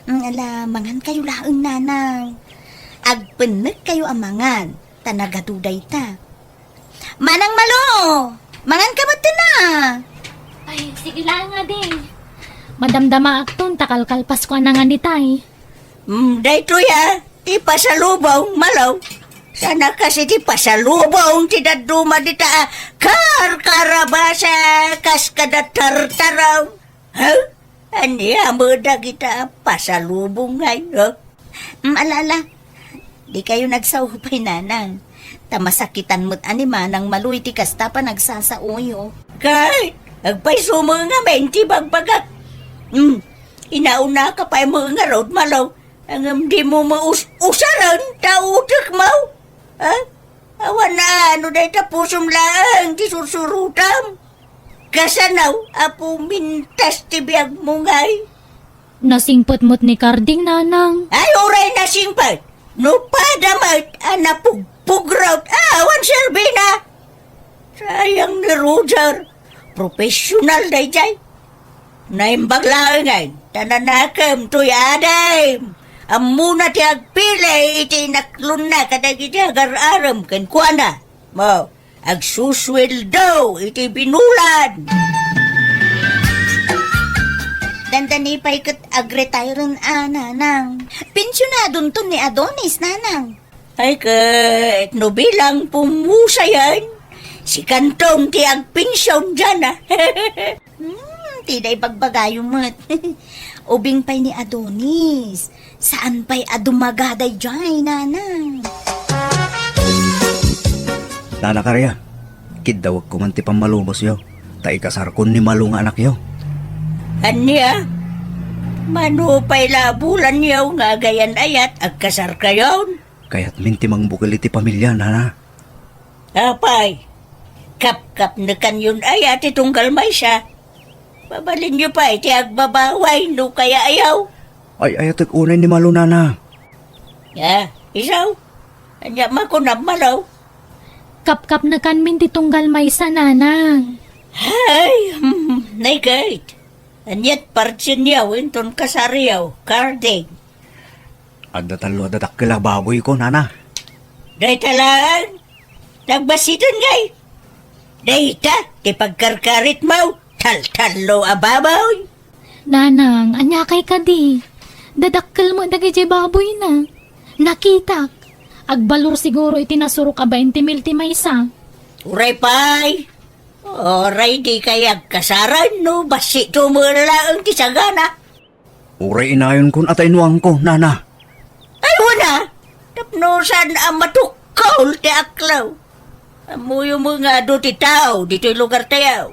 Mm, ala, mangan kayo laeng, nanang. Agpennek kayo a mangan, ta nagadu dayta. Manang Malo, mangan ka met na. Ay, sige lang, adi. Madamdamaakton, ta kalkalpasko a nangan itay. Mm, daytoy a, ti pasalubong, Malo. Sana kasi ti pasalubong ti dadduma dita a karkarabasa kas kada tartaraw. Ha? Ania met dagita a pasalubong ngay, ha? Mm, ala, ala. Di kayo nagsaupay, nanang. Ta masakitan met a ni Manang Malo iti kasta panagsasaoyo. Kay, agpayso met ngamin ti bagbagak. Hmm, inauna ka pay met ngarud, Malo. Ngem dimo met us-, usaren ta utek mo. Ha? Awan a, no dayta pusom laeng ti sursurotam. Kasano a pumintas ti biagmo ngay? Nasingpet met ni Karding, nanang. Ay, uray nasingpet. No pada met a napugpugrot, awan serbina. Sayang ni Roger. Professional dayjay. Naimbag laengen, ta nanakem toy adim. Ammona ti agpili iti inaklonna kadagiti agar-arem kenkuana. Mo, agsusueldo iti binulan. Dandani pay ket agretiren a, nanang. Pensionadonton ni Adonis, nanang. Ay ket, no bilang pumusayan, si Kantong ti agpension diana. Hmm, ti da ibagbagayo met. Ubing pay ni Adonis. Saan pay a dumaga dayjay, nanang? Nana Karia, kiddawek ko man ti pammalubosyo, ta ikasarkon ni Malo nga anakyo. Ania? Mano pay la a bulanyo nga agayan-ayat agkasarkayon? Kayatmin ti mangbukel iti pamilya, nana. Apay, kapkapnekanyon aya ti tunggal maysa? Mabalinyo pay ti agbabaway no kayaayo. Ay-ayatek unay ni Malo, nana. Ah, isu? Ania makunam, Malo? Kapkapnekanmin ti tunggal maysa, nanang. Ay, hmm, naigayt. Aniat partinyo inton kasaryo, Karding? Adda tallo a dadakkel a baboyko, nana. Dayta laeng? Nagbassiten ngay? Dayta ti pagkarkaritmo, taltallo a baboy. Nanang, ania kay kadi? Dadakkel met dagiti baboyna. Nakitak. Agbalor siguro iti nasurok a bainte mil ti maysa. Uray pay. Uray di kay agkasaran no bassit met laeng ti sagana. Uray inayonkon a ta inuangko, nana. Ay, wen a, tapno saan a matukol ti aklaw. Ammoyo met nga adu ti tao ditoy lugartayo.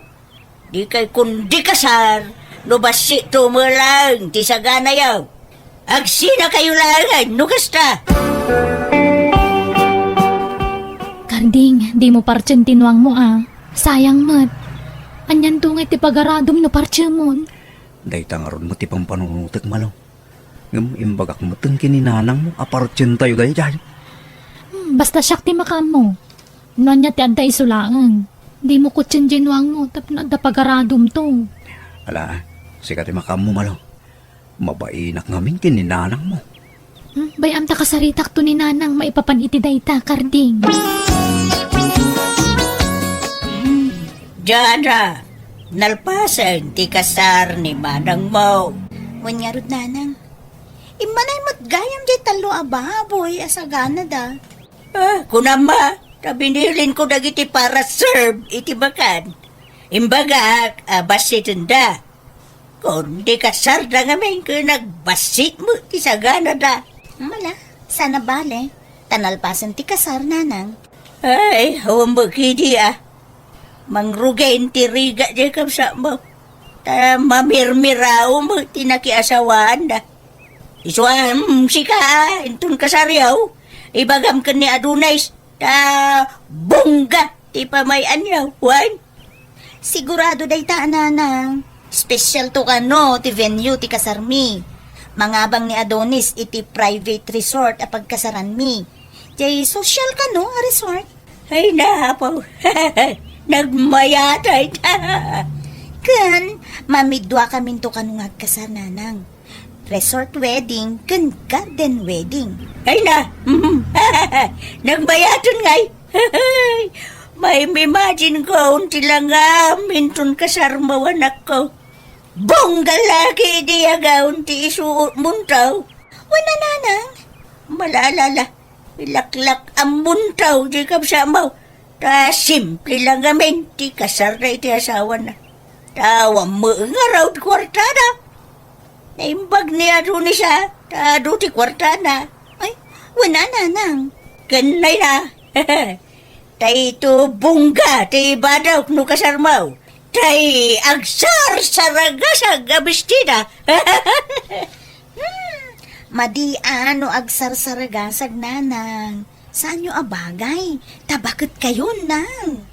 Di kay kundi kasar no bassit met laeng ti saganayo. Agsinakayo laengen no kasta. Karding, dimo partien ti inuangmo a. Sayang met. Anianto ngay ti pagaradom no partiemon? Dayta ngarud met ti pampanunotek, Malo. Ngem imbagak metten ken ni nanangmo a parutientayo daydiay. Hmm, basta siak ti makaammo. No ania ti adda isu laeng. Dimo kutien diay nuangmo tapno adda pagaradomto. Ala, sika ti makaammo, Malo. Mabainak ngamin ken ni nanangmo. Hmm, bay-am ta kasaritakto ni nanang maipapan iti dayta, Karding. Diana, nalpasen ti kasar ni manangmo. Wen ngarud, nanang. Immanay met gayam diay tallo a baboy a saganada. Ah, kunam a, ta binilinko dagiti para serve iti bakan. Imbagak a bassitenda. Kundi kasarda ngamin ken agbassit met ti saganada. Mala, sana bale, ta nalpasen ti kasar, nanang. Ay, awan met idi a. Mangrugay ti rigat diay kabsatmo. Ta mamirmiraw met ti nakiasawaanda. Isu a, mm, sika a, inton kasaryo, ibagam ken ni Adonis, ta bongga ti pamay-anyo, wen? Sigurado dayta, nanang. Specialto kano ti venue ti kasarmi. Mangabang ni Adonis iti private resort a pagkasaranmi. Jay social kano a resort. Ay, napaw. Nagmayat dayta. Ken, mamiduakaminto kano nga agkasar, nanang. Resort wedding ken garden wedding. Ay na, nagbayaton ngay. May imagine ko ti langam inton kasarmo, anakko. Bongga laki idi agaon ti isuot muntaw. Wen a, nanang. Malalala, ilaklak a muntaw di kabsatmo. Ta simple lang ngamin ti kasarda iti asawana. Ta awan met ngarud kuartada. Naimbag ni Adonis a, ta adu ti kuartana. Ay, wen a, nanang. Ken nay na. Ta ito bongga ti ibadawk no kasarmo. Tay agsarsaragasag a bestida. Hmm, madi a no agsarsaragasag, nanang. Saanyo a bagay? Ta baket kayon, nang.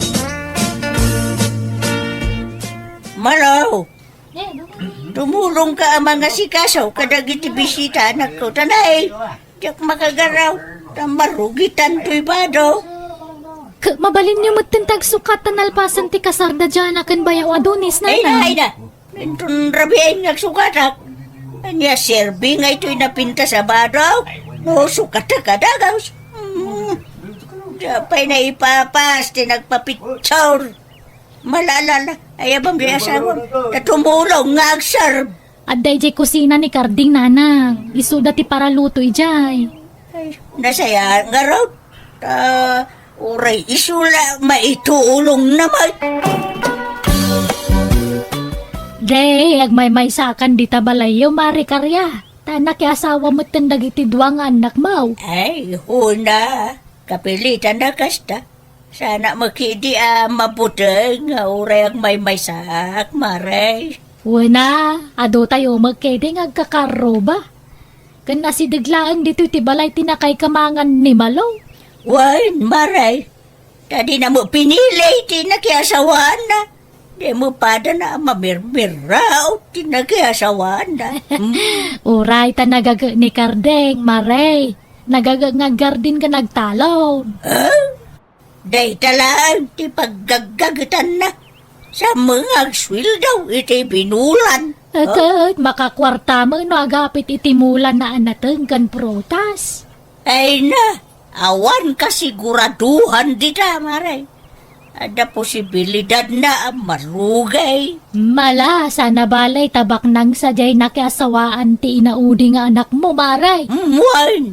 Malo, tumulongka a mangasikaso kadagiti bisita, anakko. Tanay, diak makagaraw. Ta marugitan toy bado. K-, mabalinyo metten ti agsukat ta nalpasen ti kasarda Diana ken bayaw Adonis, ay na, nanang. Ay na. Inton rabiin nga agsukatak. Ania, serbi nga itoy napintas a bado? No, sukatak a dagus. Hmm. Diak pay naipapas ti nagpapitsor. Malalala, ay, abam di asawam. Ta tumulong nga agserb. Adda idiay kusina ni Karding, nanang. Isuda ti paraluto idiay. Ay, nasaya ngarud. Ta, uray isu la maitulong naman. Jay, agmaymaysakan dita balayyo, Mare Karia. Ta nakiasawa metten dagiti dua nga annakmo. Ay, huna. Kapilitan a kasta. Sana met idi a mabuteng nga uray agmaymaysaak, Mare. Wen a, adu tayo met idi nga agkakarruba. Ken asideg laeng ditoy ti balay ti nakaikamangan ni Malo. Wen, Mare. Ta dina met pinili ti nakiasawaanna. Di met padana a mamirmiraw ti nakiasawaanna. Hmm. Uray ta nagaget ni Kardeng, Mare. Nagaget nga aggardin ken agtalon. Ah? Dayta laeng ti paggaggagetanna. Sa mga agsueldo iti binulan. Ket makakuarta met no agapit iti mulanna a nateng ken prutas. Ay na, awan kasiguraduhan dita, Mare. Adda posibilidadna a marugay. Mala, sana balay ta baknang sadiay nakiasawaan ti inaudi nga anakmo, Mare. Mm, wen.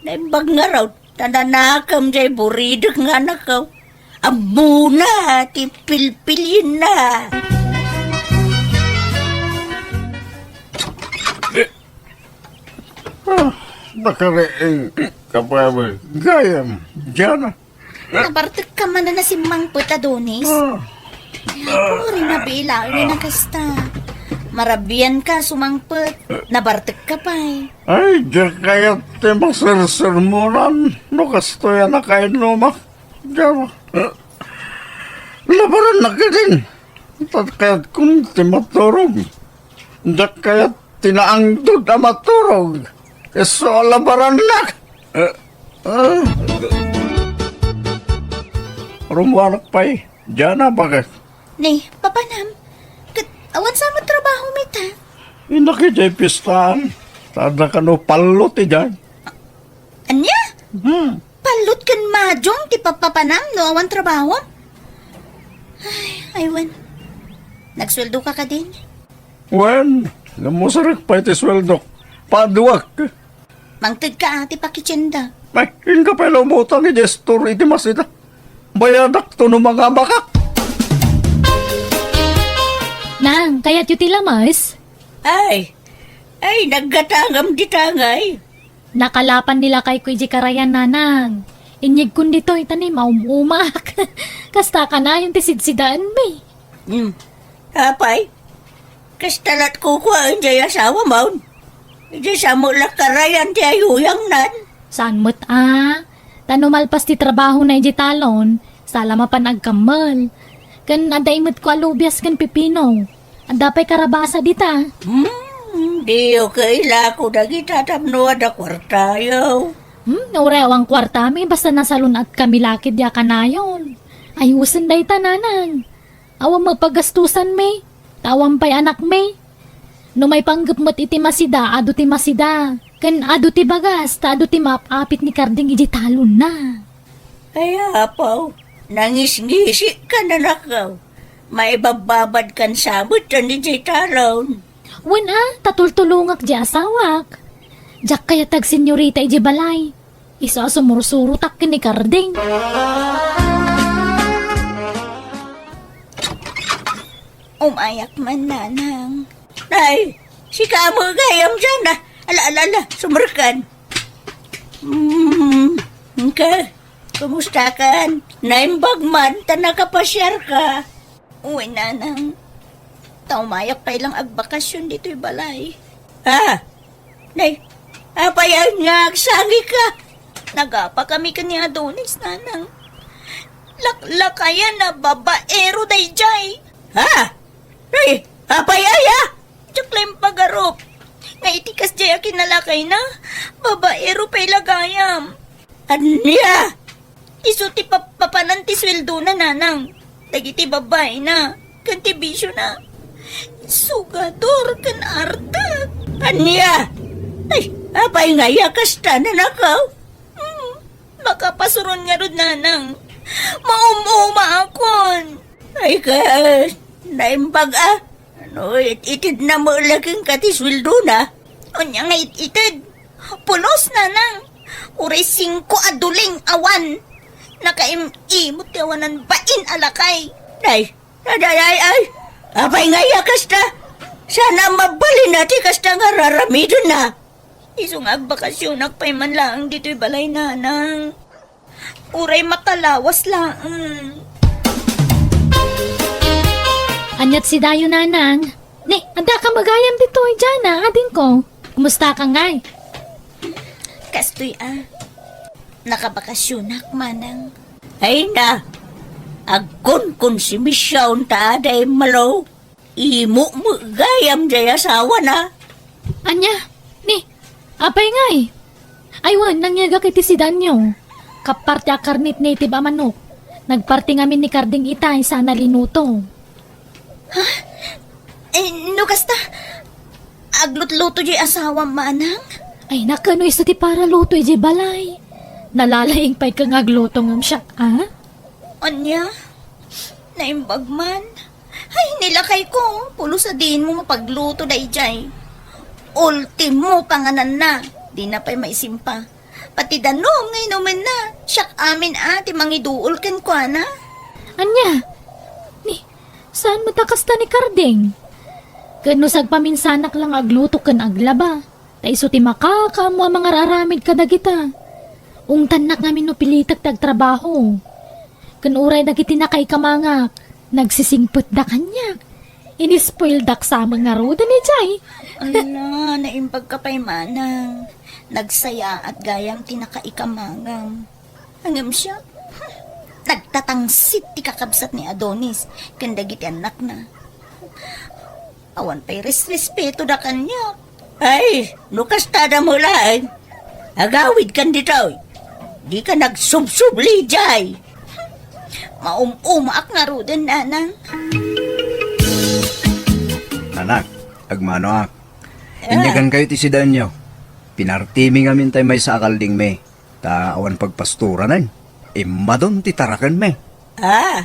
Naimbag ngarud, ta nanakem jay buridek nga anakko. Ammona ti pilpilienna. Ah, nakariing ka pa ba? Gayam, Diana. Nabartek ka man a simangpet, Adonis. Ah. Uri na bilaen nga kasta. Marabian ka sumangpet. Nabartek ka pay. Ay, diak kayat ti masersermonan no kastoy a nakainuma. Diak. Labaran na kadin. Tat kayat kun ti maturog. Diak kayat ti naangdod a maturog. Isu a labarannak. Eh, ah. Rummuanak pay. Diana, bakit? Ni, papanam. Ket awan sa met trabaho mi ta. Innak idiay pistaan. Tada kano pallo ti diay. Ania? Hmm. Pallut ken majong ti papapanam no awan trabaho? Ay, ay, wen. Nagsueldo ka kadin? Wen, namusarek pay ti sueldok. Paduak. Mangted ka, ati, pakitienda. Ay, inka pay la umutang iti store iti masida. Bayadak to no mangabakak. Nang, kayatyo ti lamas? Ay, ay, naggatangam di tangay. Nakalapan ni lakayko iti karayan, nanang. Inyegkon ditoy, ta ni maum-umak. Kasta kanayon ti sidsidaanmi. Hmm. Apay, kasta lat kukuaen jay asawam? Iti samo la karayan ti ayuyangnan. Saan met a? Ta no malpas ti trabahona iti talon, sala mapan agkammel. Ken adda imetko a lubias ken pipino. Adda pay karabasa dita. Hmm, diyo kailako dagita tapno adda kuartayo. Hmm, no uray awan kuartami, basta nasalun-atkami la ket diak kanayon. Ayusen dayta, nanang. Awan met pagastusanmi, ta awan pay anakmi. No maipanggep met iti masida, adu ti masida. Ken adu ti bagas, ta adu ti maap-apit ni Karding iti talonna. Ay, apaw, nangisngisi ka, nanakaw. Maibabbabad kan sabet ken iti talon. Wen a, ta tultulongak di asawak. Diak kayat agsenyorita iti balay. Isu a sumursurotak ken ni Karding. Umayak man, nanang. Ay, sika mo gayam dyan, ah. Ala, ala, ala, sumurkan. Hmm, ka, kumusta kan? Naimbag man, ta nakapasiar ka. Uy, nanang. Ta umayak pay lang agbakasyon ditoy balay. Ha? Nay, apay nga agsangika? Nagapa kami ken ni Adonis, nanang. Laklakayan a babaero daydiay. Ha? Nay, apay aya? Diak la impagarup. Nga iti kasdiay a kinalakayna, babaero pay la gayam. Ania? Isu ti papapanan ti sueldona, nanang. Dagiti babaina, ken ti bisiona. Sugador ken arte. Ania? Ay, apay nga aya kasta, nanakaw? Hmm, makapasuron ngarud, nanang. Maum-umaakon. Ay, kas, naimbag a. No it-itedna met la kenka ti sueldona. Ania nga it-ited? Pulos, nanang. Uray singko a duling awan. Nakaim-imot ti awanan bain a lakay. Ay, ay, ay, ay, ay. Apay nga iya kasta? Saan a mabalin a ti kasta nga raramidenna? Isu nga agbakasyonak pay man laeng ditoy balay, nanang. Uray makalawas laeng. Aniat sidayo, nanang? Ni, adda ka met gayam ditoy, Jana, adingko. Kumusta ka ngay? Kastoy a. Nakabakasyonak, manang. Ay na, agkunkonsibisyon ta aday malo. Imo met gayam jay asawana. Ania? Ni, apay ngay? Ay wen, nangyegak iti sidanyo. Kappar ti akarnit native a manok. Nagparti ngamin ni Karding itay saan a linuto. Ha? Eh, no kasta, aglutluto jay asawam, manang? Ay, nakano isu ti paraluto ijay balay? Nalalaing pay ka nga agluto ngem siak, a? Ania? Naimbag man. Ay, ni lakayko, pulos a diin mo mapagluto dayjay. Ultimo pangananna, dina pay maisimpa. Pati danum nga inumenna, siak amin a ti mangiduol kenkuana. Ania? Ni, saan met a kasta ni Karding? Ken no sagpaminsanak la nga agluto ken aglaba, ta isu ti makakaammo a mangar-aramid kadagita. Ungtannak ngamin no pilitek ti agtrabaho. Ken uray dagiti nakaikamangak, nagsisingpetda kaniak. Inispoildak sa met ngaruden ijay. Ala, naimbag ka pay manang. Nagsayaat gayam ti nakaikamangam. Ngem siak, nagtatangsit ti kakabsat ni Adonis ken dagiti annakna. Awan pay resrespetoda kaniak. Ay, no kasta da mo laeng, agawidkan ditoy. Dika nagsubsubli jay. Maum-umaak ngaruden, nanang. Anak, agmanoak. Ah. Inyagankayo ti sidaenyo. Pinartimi ngamin tay maysa a kaldingmi. Ta awan pagpastoranen. Immadon ti tarakenmi. Ah,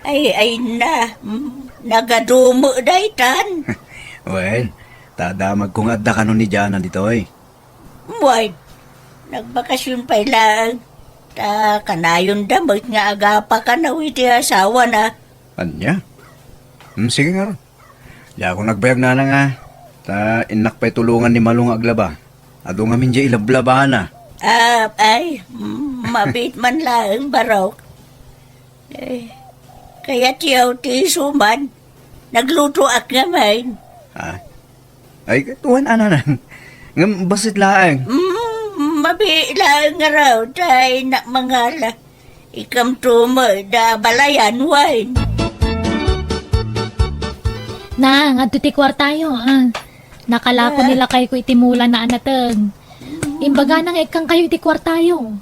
ay, ay na, mm, nagadumo daytan. Wen, ta damagko nga adda kano ni Jana ditoy. Wen, nagbakasyon pay laeng. Ta kanayon da met nga agapa kano iti asawana. Ania? Hmm, sige ngarud. Diakon agbayag nanang a. Ta innak pay tulongan ni Malo nga aglaba. Adu ngamin diay ilablabana. Ah, ay, mm, mabiit man laeng, Barok. Eh, kayatyo ti isuman. Naglutoak ngamin. Ah? Ay, tuan a nanang. Ngem bassit laeng. Mm, mabiit laeng ngarud, ay, nak mangala. Ikamto met da balayan, wen. Nang, adto ti kuartayo, ah. Nakalako ni lakayko iti mulana a nateng. Imbagana nga ikkangkayo iti kuartayo.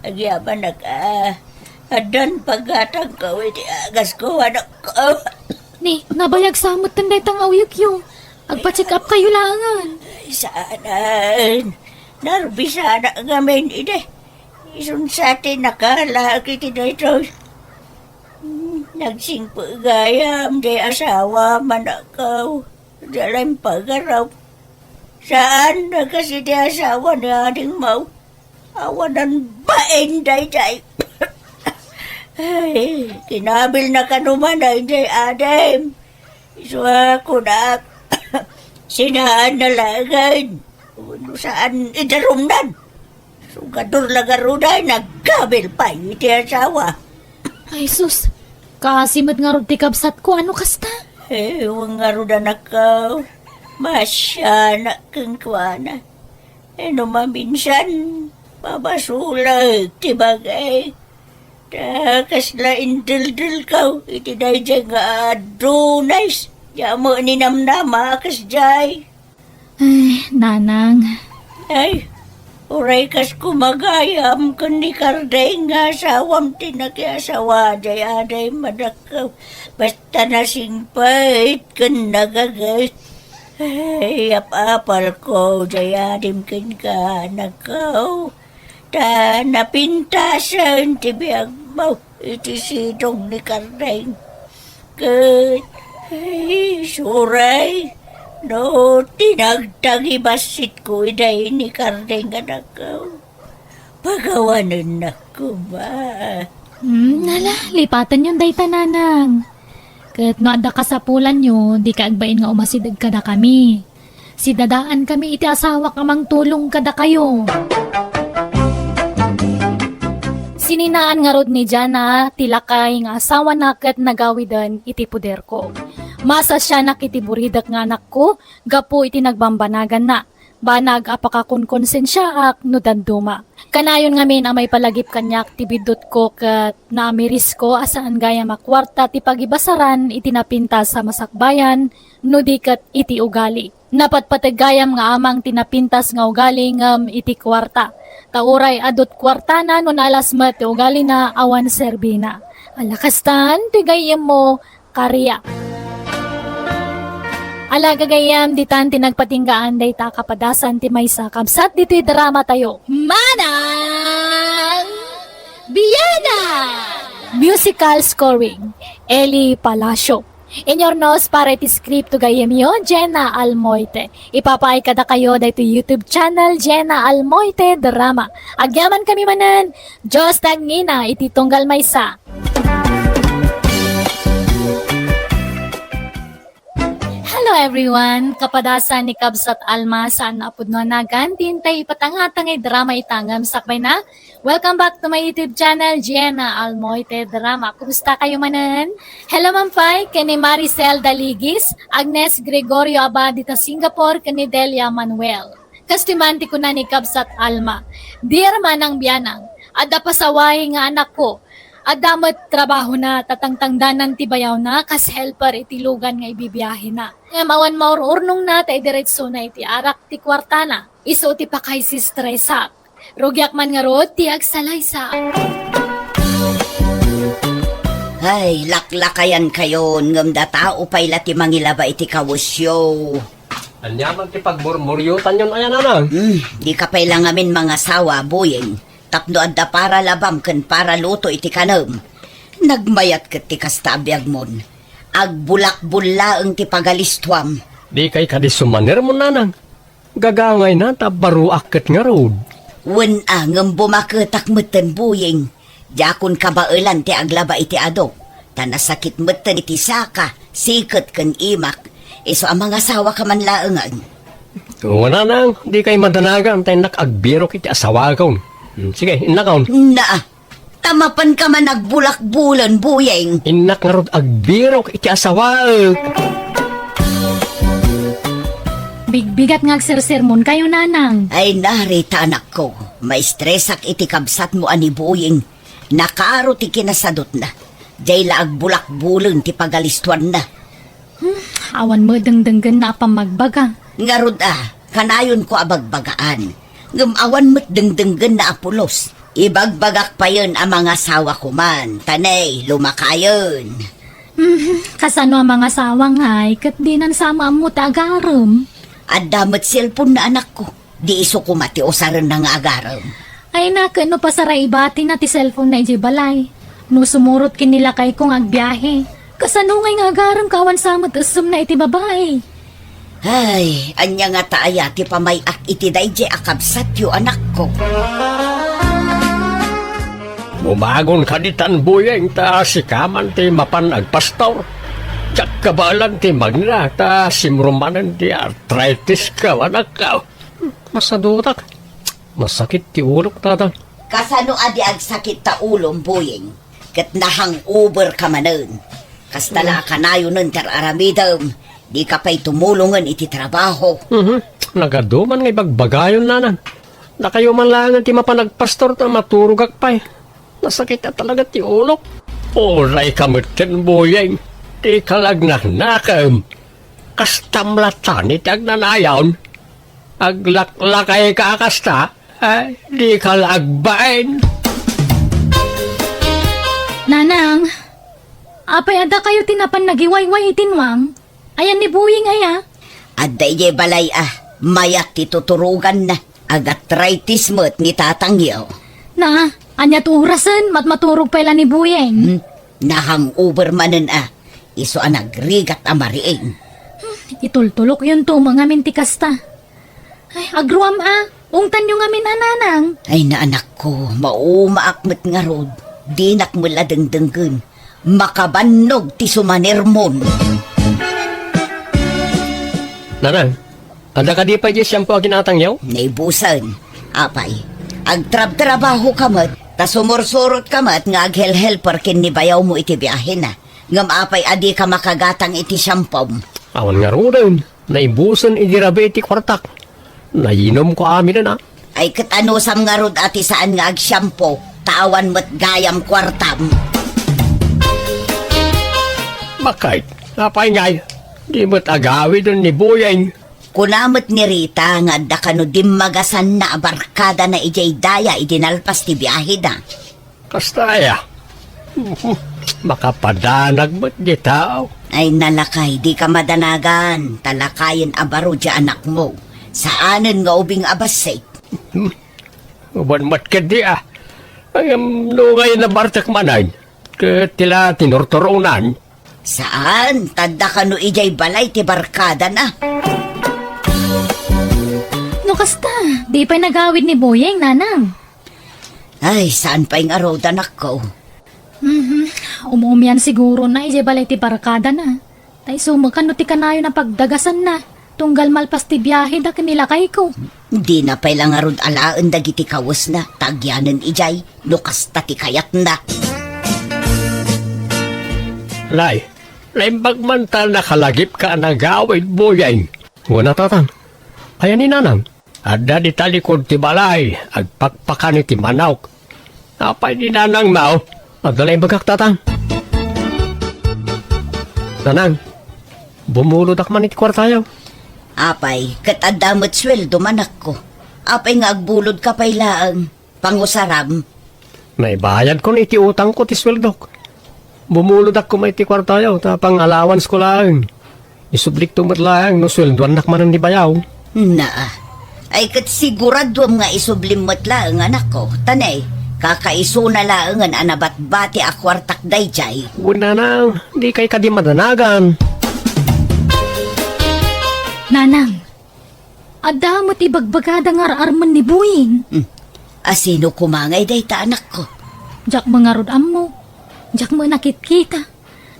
Agyamanak, ah. Addan paggatangko iti agasko, anakko. Ni, nabayag sa metten dayta nga uyekyo. Agpa-check up kayo laengen. Ay, saanen. Narbisanak ngamin idi. Isun sa ti nakalaak iti daytoy. Hmm, nagsingpet gayam diay asawam, anakko. Diay la impagarup. Saan a kas iti asawa ni Ading Mau. Awanan bain daydiay. Ay, kinabilna kano man daydiay adim. Isu a kunak, sinaanna laeng. Wenno saan idarumnan. Sugador la ngarud ay nagkabil pay iti asawa. Ay, sus! Kaasi met ngarud ti kabsatko, ano kasta? Eh, wen ngarud, anakko. Masianak kenkuana. Eh, no maminsan, mabasolek ti bagay. Ta kasla indeldelko iti daydiay nga adunay. Diak met ninamnama a kasdiay. Ay, nanang. Ay, uray kas kumagayam ken ni Kardeng nga asawam ti nakiasawa, diay adim, anakko. Basta nasingpet ken nagaget. Ay, apapalko, diay adim kenka, anakko. Ta napintasen ti biagmo iti sidong ni Kardeng. Ket, ay, isuray, no tinagtagibasitko idiay ni Kardeng, anakko, pagawanennak koma. Hmm, ala, lipatenyon dayta, nanang. Ket no adda kasapulanyo, dika agbain nga umasideg kadakami. Sidadaankami iti asawak a mangtulong kadakayo. Sininaan ngarud ni Jana ti lakay nga asawana ket nagawiden iti poderko. Masasianak iti buridek nga anakko gapu iti nagbambanaganna. Banag a pakakonkonsensiaak no dadduma. Kanayon ngamin a maipalagip kaniak ti biddutko ket naamirisko a saan gayam a kuarta ti pagibasaran iti napintas a masakbayan no di ket iti ugali. Napatpateg gayam nga amang ti napintas nga ugali ngem iti kuarta. Ta uray adut kuartana no naalas met ti ugalina awan serbina. Ala kastan ti gayyemmo, Karia. Ala gagayyem, ditan ti nagpatinggaan dayta a kapadasan ti maysa a kabsat ditoy drama tayo. Manang Biana! Musical scoring, Eli Palacio. Inurnos para iti script to gayyemyo, Jenna Almoite. Ipapaay kadakayo daytoy YouTube channel, Jenna Almoite Drama. Agyaman kami manen, Dios ti agngina iti tunggal maysa. Hello everyone! Kapadasan ni Kabsat Alma, saan a pudno a nagan, ti intay ipatangtang nga drama ita ngem sakbay na. Welcome back to my YouTube channel, Jenna Almoite Drama. Kumusta kayo manen? Hello man pay ken ni Maricel Daligis, Agnes Gregorio Abad dita Singapore, ken ni Delia Manuel. Kastoy man ti kuna ni Kabsat Alma, "Dear Manang Bianang, adda pasaway nga anakko. Adda met trabahona, ta tangtangdanan ti bayawna kas helper iti lugan nga ibibiahena. Ngem awan maur-urnongna ta idiretsona iti arak ti kuartana. Isu ti pakaisistresak. Rugiak man ngarud ti agsalaysa. Ay, laklakayankayon, ngem datao pay la ti mangilaba iti kawesyo. Ania man ti pagmurmuriotanyon aya, Nanang? Hmm, dika pay la ngamin mangasawa, Boyeng. Tapno adda para labam ken para luto iti kanem. Nagmayat ket ti kasta a biagmon. Agbulakbul laeng ti pagalistuam. Dikay kadi sumanermon, Nanang. Gagangayna ta baruak ket ngarud. Wen a, ngem bumaketak metten, Boyeng. Diakon kabaelan ti aglaba iti adok, ta nasakit metten iti saka, siket ken imak. Isu a mangasawaka man laengen. Wen a, Nanang, dikay madanagan ta innak agbirok iti asawakon. Hmm, sige, innakon. Naa, ta mapanka man agbulakbulen, Boyeng. Innak ngarud agbirok iti asawaek. Bigbigat nga agsersermonkayo, Nanang. Ay, narita, anakko. Maistresak iti kabsatmo a ni Boyeng. Nakaro ti kinasadutna. Diay la agbulakbulen ti pagalistuanna. Hmm, awan met dengdenggenna a pammagbaga. Ngarud a, kanayonko a bagbagaan. Ngem awan met dengdenggenna a pulos. Ibagbagak payen a mangasawako man, ta ne, lumakayen. Mhm, kasano a mangasawa ngay, ket dinan sa maammo ti agarem? Adda met cellphone na anakko. Di isu koma ti usarenna nga agarem. Ay, na, ket no pasaraibatina ti cellphone na idiay balay. No sumurot ken ni lakayko nga agbiahe. Kasano ngay nga agarem ka awan sa met essemna iti babai? Ay, ania ngata aya ti pamay-ak iti daydiay a kabsatyo, anakko? Bumagon kadi tan, Boyeng, ta sika man ti mapan agpastor. Diak kabaelan ti magna, ta simro manen ti arthritis ka, anakko. Masadutak. Masakit ti ulok, Tatang. Kasano a di agsakit ta ulom, Boyeng? Ket na-hangover ka manen. Kasta la a kanayonen ti ar-aramidem, dika pay tumulongen iti trabaho. Mhm. Nagadu man nga ibagbagayon, Nanang. Dakayo man laengen ti mapan agpastor ta maturogak pay. Nasakit a talaga ti ulok. Uray ka metten, Boyeng. Dika la agnaknakem. Kastam latta ti agnanayon. Aglaklayka a kasta, eh, dika la agbain. Nanang, apay adda kayo ti napan nagiwayway iti nuang? Ayan ni Boyeng aya? Adda idiay balay a, mayat ti tuturoganna. Agarthritis met ni tatangyo. Na, ania ti orasen? Mat-, maturog pay la ni Boyeng. Hmm? Na-hangover manen a. Isu a nagrigat a mariing. Hmm, itultulokyonto met ngamin ti kasta. Ay, agruam a. Ungtanyo ngamin a, Nanang. Ay, na, anakko, maumaak met ngarud. Dinak met la dengdenggen. Makabannog ti sumanermon. Nanang, adda kadi pay diay shampoo a ginatangyo? Naibusen. Apay, agtrabtrabaho ka met, ta sumursurot ka met nga aghelhelper ken ni bayawmo iti biahena. Ngem apay a dika makagatang iti shampoo? Awan ngaruden. Naibusen idi rabii ti kuartak. Nayinomko aminen a. Ay, ket anusam ngarud a ti saan nga agshampoo, ta awan met gayam kuartam? Bakit? Apay ngay? Di met agawiden ni Boyeng. Kuna met ni Rita nga adda kano dimmagasanna a barkadana idiay daya idi nalpas ti biaheda. Kasta aya? Makapadanag met di tao. Ay, nalakay, dika madanagan, ta lakayen a baro diay anakmo. Saanen nga ubing a bassit. Hmm. Uban met ketdi a. Ngem no ngay nabartek manen, ket ti la tinurturonan. Saan, ta adda kano idiay balay ti barkadana. No kasta, di pay nagawid ni Boyeng, Nanang. Ay, saan pay ngarud, anakko? Mhm. Umumian sigurona idiay balay ti barkadana. Ta isu met kano ti kanayon a pagdagasanna, tunggal malpas ti biaheda ken ni lakayko. Dina pay la ngarud alaen dagiti kawesna, ta agyanen idiay, no kasta ti kayatna. Nay, naimbag man ta nakalagipka a nagawid, Boyeng. Wen a, Tatang. Aya ni Nanang? Adda dita likud ti balay, agpakpakan iti manok. Apay ni Nanangmo? Adda la imbagak, Tatang. Nanang, bumulodak man iti kuartayo. Apay, ket adda met sueldo, anakko. Apay nga agbulodka pay laeng? Pangusaram. Naibayadkon iti utangko ti sueldok. Bumulodak koma iti kuartayo, ta pang-allowance ko laeng. Isublikto met laeng no sueldoannak manen ni bayaw. Naa. Ay, ket siguraduam nga isublim met laeng, anakko. Ta ne, kakaisuna laengen a nabatbati a kuartak daydiay. Wen, Nanang, dikay kadi madanagan. Nanang, adda met ibagbagada nga ar-armen ni Boying. Hmm. A sino koma ngay dayta, anakko? Diak met ngarud ammo. Diak met nakitkita.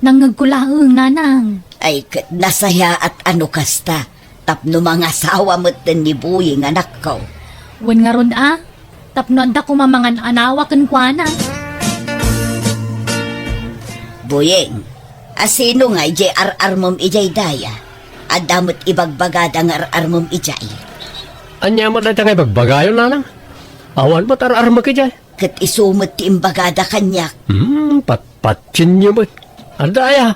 Nangngegko laeng, Nanang. Ay, ket nasayaat a no kasta. Tapno mangasawa metten ni Boying, anakko. Wen ngarud a, tapno adda koma mangan-anawa kenkuana. Boying, a sino ngay diay ar-armem idiay daya? Adda met ibagbagada nga ar-armem idiay. Ania met dayta nga ibagbagayo, Nanang? Awan met ar-armek idiay. Ket isu met ti imbagada kaniak. Hmm, patpatienyo met. Adda aya?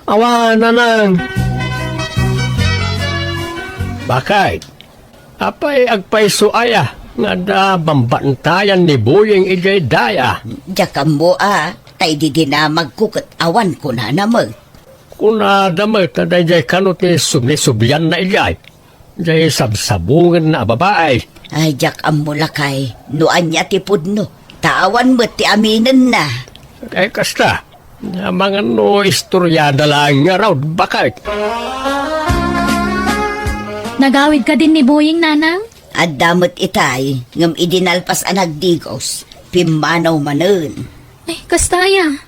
Awan, Nanang. Bakit? Apay agpayso aya nga adda bambantayan ni Boying idiay daya? Diak ammo a, tay di dinamagko ket awan kunana met. Kunada met a daydiay kano ti subli-sublianna idiay. Jay sabsabungenna a babai. Ay, diak ammo, lakay, no ania ti pudno, ta awan met ti aminenna. Ay, kasta, amangan no istoriada laeng ngarud, bakit? Nagawid kadin ni Boying, Nanang? Adda met itay, ngem idi nalpas a nagdigos, pimmanaw manen. Ay, kasta aya?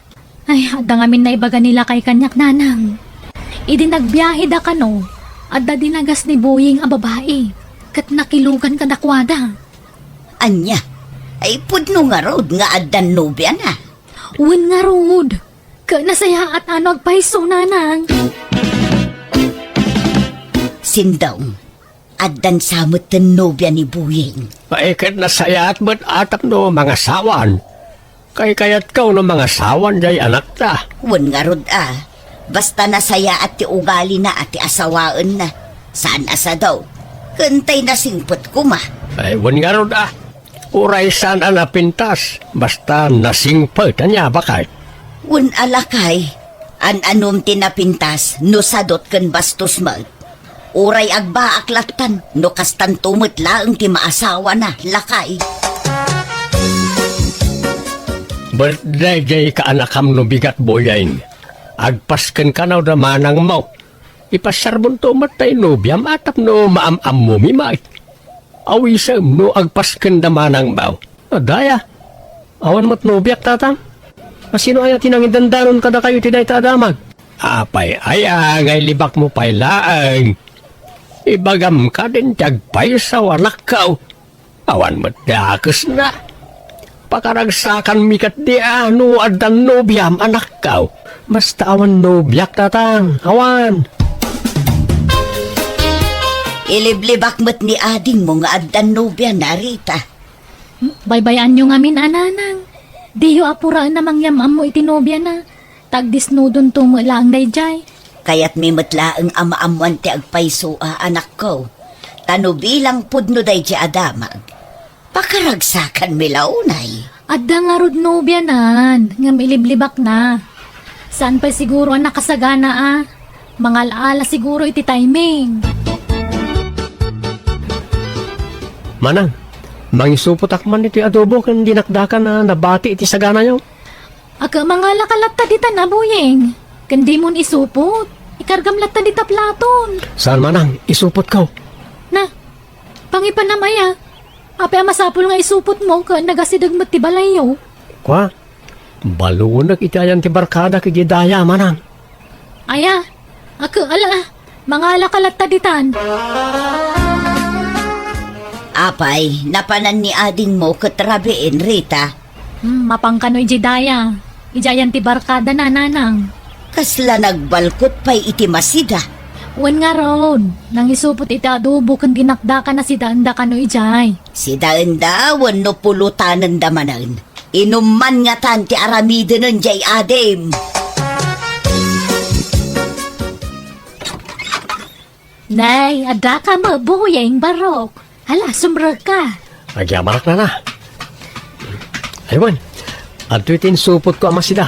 Ay, adda ngamin naibaga ni lakay kaniak, Nanang. Idi nagbiaheda kano, adda dinagas ni Boying a babai, ket nakilugan kadakuada. Ania? Ay, pudno ngarud nga addan nobiana? Wen ngarud. Ket nasayaat a no agpayso, Nanang. Sindong, addan sa metten nobia ni Boying. Ay, ket nasayaat met a tapno mangasawan. Kaykayatko no mangasawan jay anakta. Wen ngarud a, basta nasayaat ti ugalina a ti asawaenna. Saan a sado. Ken tay nasingpet koma. Ay, wen ngarud a. Uray saan a napintas, basta nasingpet, ania, bakit? Wen a, lakay, an-anom ti napintas no sadot ken bastos met. Uray agbaak lattan no kastanto met laeng ti maasawana, lakay. Birthday jay kaanakam no bigat, Boying. Agpasken kano da manangmo. Ipasiarbonto met tay nobiam a tapno maam-ammomi met. Awisem no agpasken da manangmo. Adda aya? Awan met nobiak, Tatang. A sino aya ti nangidandanon kadakayo iti dayta a damag? Apay aya nga ilibakmo pay laeng? Ibagam kadin ti agpayso, anakko. Awan met dakesna. Pakaragsakanmi ketdi a no addan nobiam, anakko. Basta awan nobiak, Tatang. Awan. Iliblibak met ni adingmo nga addan nobiana, Rita. Baybay-anyo ngamin a, Nanang. Diyo apuraen a mangyam-ammo iti nobiana. Ta agdesnudonto met laeng daydiay. Kayatmi met laeng a maammoan ti agpayso a, anakko. Ta no bilang pudno daydiay a damag, pakaragsakanmi la unay. Adda ngarud nobianan, ngem iliblibakna. Saan pay siguro a nakasagana a. Mangal-ala siguro iti timing. Manang, mangisupotak man iti adobo ken dinakdakan a nabati iti saganayo. Aga, mangalaka latta ditan a, Boying. Ken dimon isupot. Ikargam latta dita platon. Saan, Manang, isupotko. Na, pangipanam aya. Apay a masapul nga isupotmo ken nagasideg met ti balayyo? Kua, balonek iti ayan ti barkadak idiay daya, Manang. Aya, aga, ala, mangalaka latta ditan. Apay, napanan ni adingmo ket rabiin, Rita? Hmm, mapan kano idiay daya. Idiay ayan ti barkadana, Nanang. Kasla nagbalkot pay iti masida. Wen ngarud, nangisupot iti adobo ken dinakdakan a sidaenda kano idiay. Sidaenda wenno pulotanenda manen. Inumman ngatan ti aramidenen jay adim. Nay, adda ka met, Boyeng, barok. Hala, sumrekka. Agyamanak, nana. Ay, wen, adtoy ti insupotko a masida.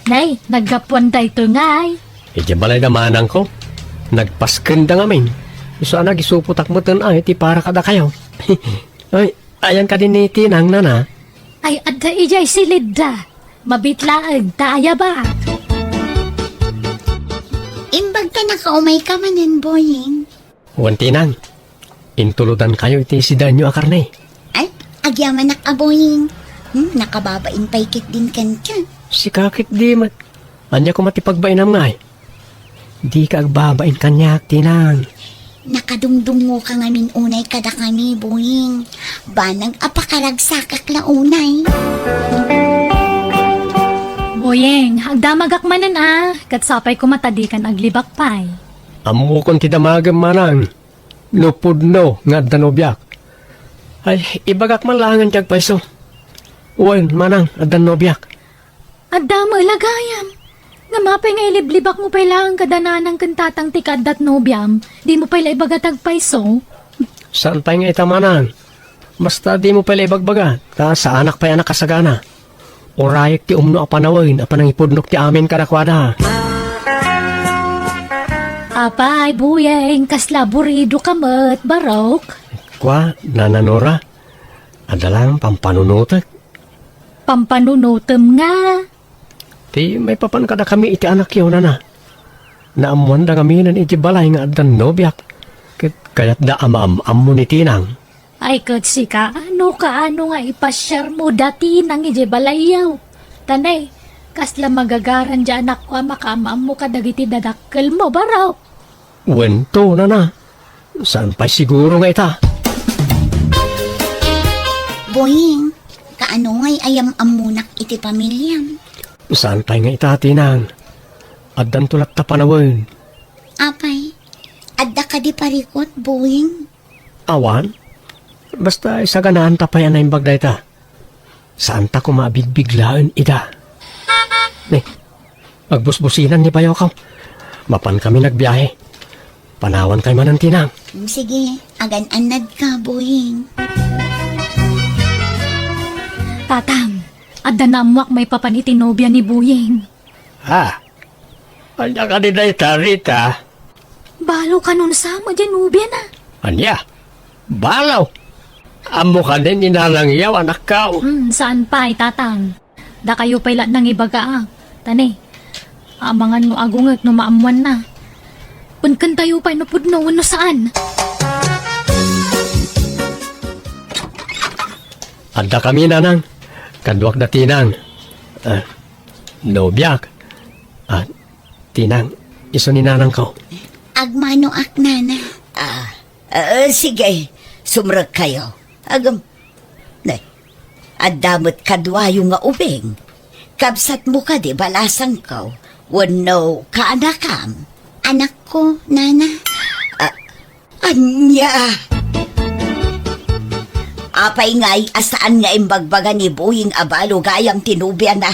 Nay, naggapuan daytoy ngay. Idiay balay da manangko. Nagpaskenda ngamin. Isu a nagisupotak meten ay ti para kadakayo. Ay, ayan kadi ni Tinang, nana? Ay, adda idiay silidda. Mabitlaeng ta ayaba. Imbag ta nakaumayka manen, Boyeng. Wen, Tinang, intulodankayo iti sidaenyo a karne. Ay, agyamanak a Boyeng. Hmm, nakababain pay ketdin kenka. Sika ketdi met. Ania koma ti pagbainam ngay? Dika agbabain kaniak, Tinang. Nakadungdungngoka ngamin unay kadakami, Boyeng. Banag a pakaragsakak la unay. Boyeng, agdamagak manen a, ket sapay koma ta dikan aglibak pay. Ammokon ti damagem, manang. No pudno nga adda nobiak. Ay, ibagak man laengen ti agpayso. Wen, manang, adda nobiak. Adda met la gayam. Ngem apay nga iliblibakmo pay laeng kada nanang ken tatang ti kaaddat nobiam? Dimo pay la ibaga ti agpayso? Saan pay nga ita, manang? Basta dimo pay la ibagbaga, ta saanak pay a nakasagana. Urayek ti umno a panawen a panangipudnok ti amin kadakuada. Apay, Boyeng, kasla aburidoka met, barok? Kua, Nana Nora, adda laeng pampanunotek. Pampanunotem nga? Ti maipapan kadakami iti anakyo, nana. Naammoanda ngaminen iti balay nga adda nobiak, ket kayatda a maam-ammo ni Tinang. Ay, ket sika, no kaano nga ipasiarmo da Tinang idiay balayyo? Ta ne, kasla magagaran diay anakko a makaam-ammo kadagiti dadakkelmo, barok? Wen to, nana. Saan pay siguro nga ita? Boyeng, kaano ngay a yam-ammonak iti pamiliam? Saan pay nga ita, Tinang? Addanto latta panawen. Apay, adda kadi parikut, Boyeng? Awan. Basta isaganaanta pay a naimbag dayta. Saanta koma a bigbiglaen ida. Ne, agbusbusinan ni bayokaw. Mapan kami nagbiahe. Panawan kay manen, Tinang. Mm, sige, agan-annad ka, Boyeng. Tatang, adda naammoak maipapan iti nobia ni Boyeng. Ha? Ania kadi dayta, Rita? Balo kanon sa met diay nobiana. Ania? Balo? Ammo kadi ni Nanang Yaw, anakko? Hmm, saan pay, Tatang. Dakayo pay la nangibaga, a. Ta ne, amangan no agunget no maammoanna. Penkentayo pay no pudno wenno saan. Adda kami, Nanang. Kaduak da Tinang. Ah, nobiak. Ah, Tinang, isu ni nanangko. Agmanoak, nana. Ah, ah, sige, sumrekkayo. Agam, ne, adda met kaduayo nga ubing. Kabsatmo kadi balasangko, wenno kaanakam? Anakko, nana. Ah, Ania? Apay ngay a saan nga imbagbaga ni Boyeng a balo gayam ti nobiana?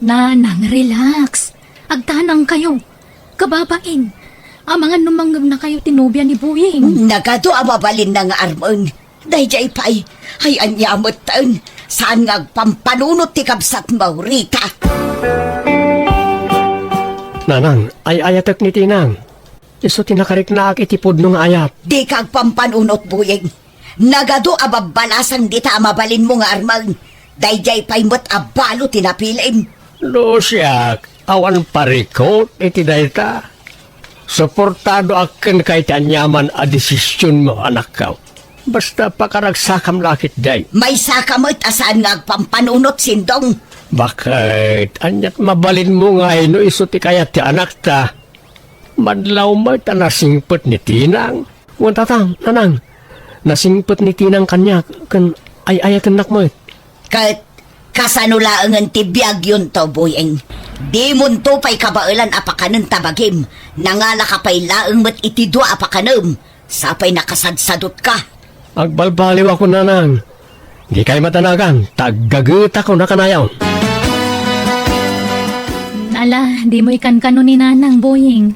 Nanang, relax. Agtanangkayo. Kababain. Amangan no mangngegnakayo ti nobia ni Boyeng. Nagadu a mabalinna nga armen. Daydiay pay. Ay, ania metten. Saan nga agpampanunot ti kabsatmo, Rita? Nanang, ay-ayatek ni Tinang. Isu ti nakariknaak iti pudno nga ayat. Dika agpampanunot, Boyeng. Nagadu a babbalasang dita a mabalinmo nga armen. Daydiay pay met a balo ti napilim. No siak, awan parikut iti dayta. Suportadoak kenka iti aniaman a desisionmo, anakko. Basta pakaragsakam la ketdi. Maysaka met a saan nga agpampanunot, Sindong. Baket, aniat mabalinmo ngay no isu ti kayat ti anakta? Madlaw met a nasingpet ni Tinang. Wen, Tatang, Nanang, nasingpet ni Tinang kaniak ken ay-ayatennak met. Ket kasano laengen ti biagyonto, Boyeng? Dimonto pay kabaelan a pakanen ta bagim. Nangalaka pay laeng met iti dua a pakanem. Sapay nakasadsadutka. Agbalbaliwakon, Nanang. Dikay madanagan, ta aggagetako na kanayon. Ala, dimo ikankano ni Nanang, Boying.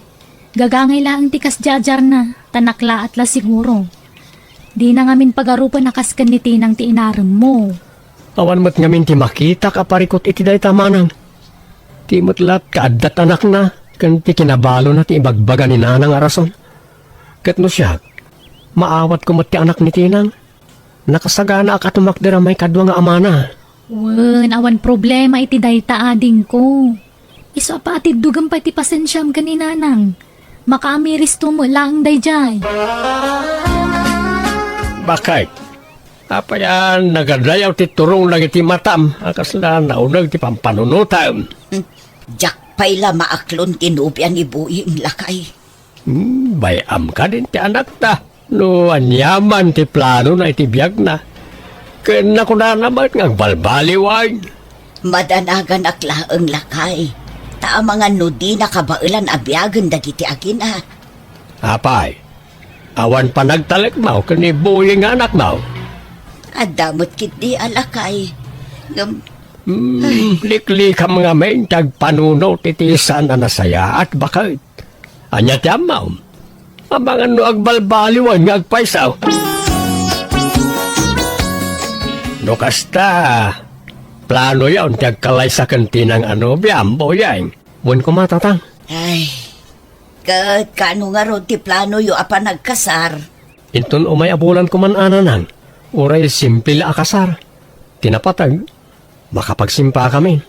Gagangay laeng ti kasdiadiarna, ta naklaat la siguro. Dina ngamin pagarupen a kas ken ni Tinang ti inaremmo. Awan met ngamin ti makitak a parikut iti dayta, manang. Ti met laeng kaaddat anakna, ken ti kinabalona ti ibagbaga ni Nanang a rason. Ket no siak, maawatko met ti anak ni Tinang. Nakasaganaak a tumakder a maikadua nga amana. Wen, awan problema iti dayta, adingko. Isu a paatiddogem pay ti pasensiam ken ni Nanang. Makaamiristo met laeng daydiay. Bakit? Apay a nagadayaw ti turong dagiti matam a kasla nauneg ti pampanunotam? Hmm, diak pay la maaklon ti nobia ni Boying, lakay. Hmm, bay-am kadin ti anakta no aniaman ti planona iti biagna. Ken nakunana met nga agbalbaliwen. Madanaganak laeng, lakay, ta amangan no dina kabaelan a biagen dagiti agina. Apay, awan panagtalekmo ken ni Boying nga anakmo? Adda met ketdi a lakay. Ngem Hmm, liklikam ngamin ti agpanunot iti saan a nasayaat, baket. Ania ti ammom? Amangan no agbalbaliwen nga agpayso. No kasta, planoyon ti agkalaysa ken Tinang a nobiam, Boying. Wen koma, Tatang. Ay, ket kaano ngarud ti planoyo a panagkasar? Inton umay a bulan koman a, Nanang, uray simple la a kasar. Ti napateg, makapagsimpakamin.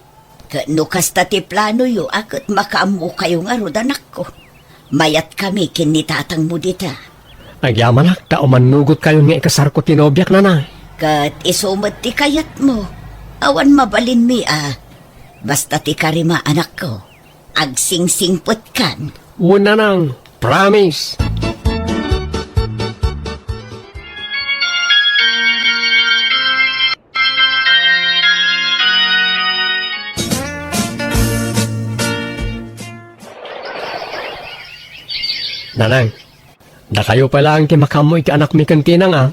Ket no kasta ti planoyo a ket makaammokayo ngarud, anakko, mayatkami ken ni tatangmo dita. Agyamanak ta umannugotkayon nga ikasarko ti nobiak, Nanang. Ket isu met ti kayatmo. Awan mabalinmi a. Basta ti karima, anakko. Agsingsingpetkan. Wen, Nanang, promise. Nanang, dakayo pay laeng ti makaammo iti anakmi ken Tinang a,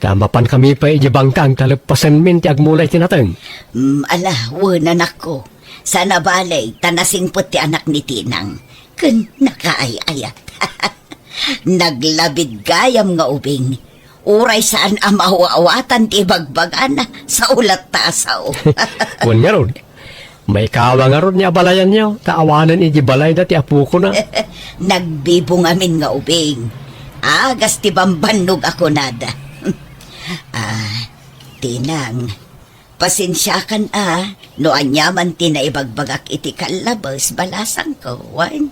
ta mapankami pay idiay bangkang ta leppasenmin ti agmula iti nateng. Mm, ala, wen, anakko. Saan a bale, ta nasingpet ti anak ni Tinang. Ken nakaay-ayat. Naglabid gayam nga ubing. Uray saan a maaw-awatan ti ibagbagana, sao latta a sao. Wen ngarud, maikawa ngarud ni abalayanyo, ta awanen idiay balayda ti apokona. Nagbibo ngamin nga ubing. Agas ti bambannog a kunada. Ah, Tinang, pasensiakan a, no aniaman ti naibagbagak iti kallabes, balasangko, wen?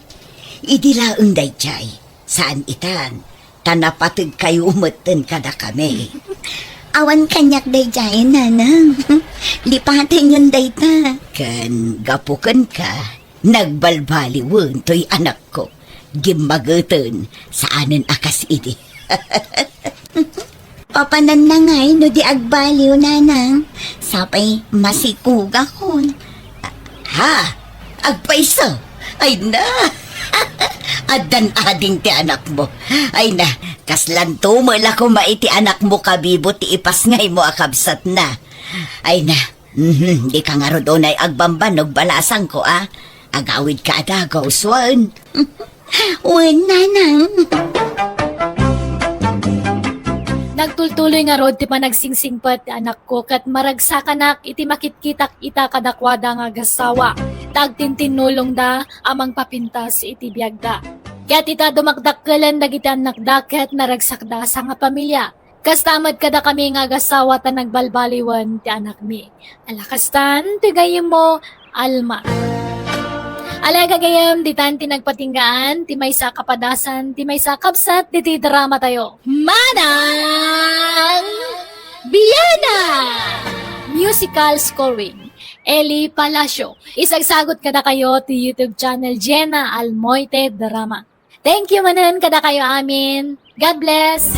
Idi laeng daydiay, saan itan, ta napategkayo metten kadakami. Awan kaniak daydiay, Nanang. Lipatenyon dayta. Ken gapu kenka, nagbalbaliwen toy anakko. Gimmageten, saanen a kas idi. Papananna ngay no di agbaliw, Nanang. Sapay masikugakon. Ha? Agpayso? Ay na! Addan ading ti anakmo. Ay na, kaslanto met la koma iti anakmo kabibo ti ipasngaymo a kabsatna. Ay na, mhm, dika ngarud unay agbambannog, balasangko a. Agawidka a dagus, wen. Wen, Nanang. Nagtultuloy ngarud ti panagsingsingpet ti anakko ket maragsakanak iti makitkitak ita kadakuada nga agassawa, ta agtintinnulongda a mangpapintas iti biagda. Ket ita, dumakdakkelen dagiti annakda ket naragsakda a sangapamilia. Kasta met kadakami nga agassawa ta nagbalbaliwen ti anakmi. Ala kastan ti gayyemmo, Alma. Ala gagayyem, ditan ti nagpatinggaan ti maysa a kapadasan, ti maysa a kabsat diti dramatayo. Manang Biana! Musical scoring, Eli Palacio. Isagsagut kadakayo ti YouTube channel Jenna Almoite Drama. Thank you manen kadakayo amin. God bless!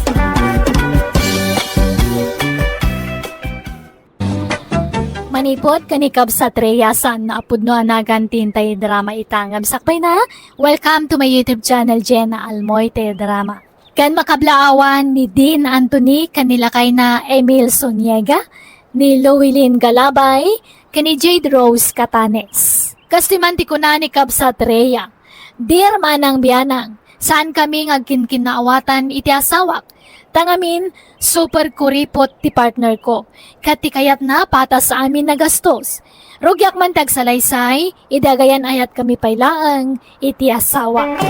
Manipud ken ni Kabsat Rhea, saan a pudno a nagan ti intay drama ita. Ngem sakbayna, welcome to my YouTube channel, Jenna Almoite Drama. Ken makablaawan ni Dean Anthony ken ni lakayna Emil Soniega, ni Louilin Galabay ken ni Jade Rose Catanes. Kastoy man ti kuna ni Kabsat Rhea, "Dear Manang Bianang, saan kami nga agkinkinnaawatan iti asawak. Ta ngamin, super kuripot ti partner ko. Ket ti kayatna, patas amin a gastos. Rugiak man ti agsalaysay, idi agayan-ayat kami pay laeng iti asawak."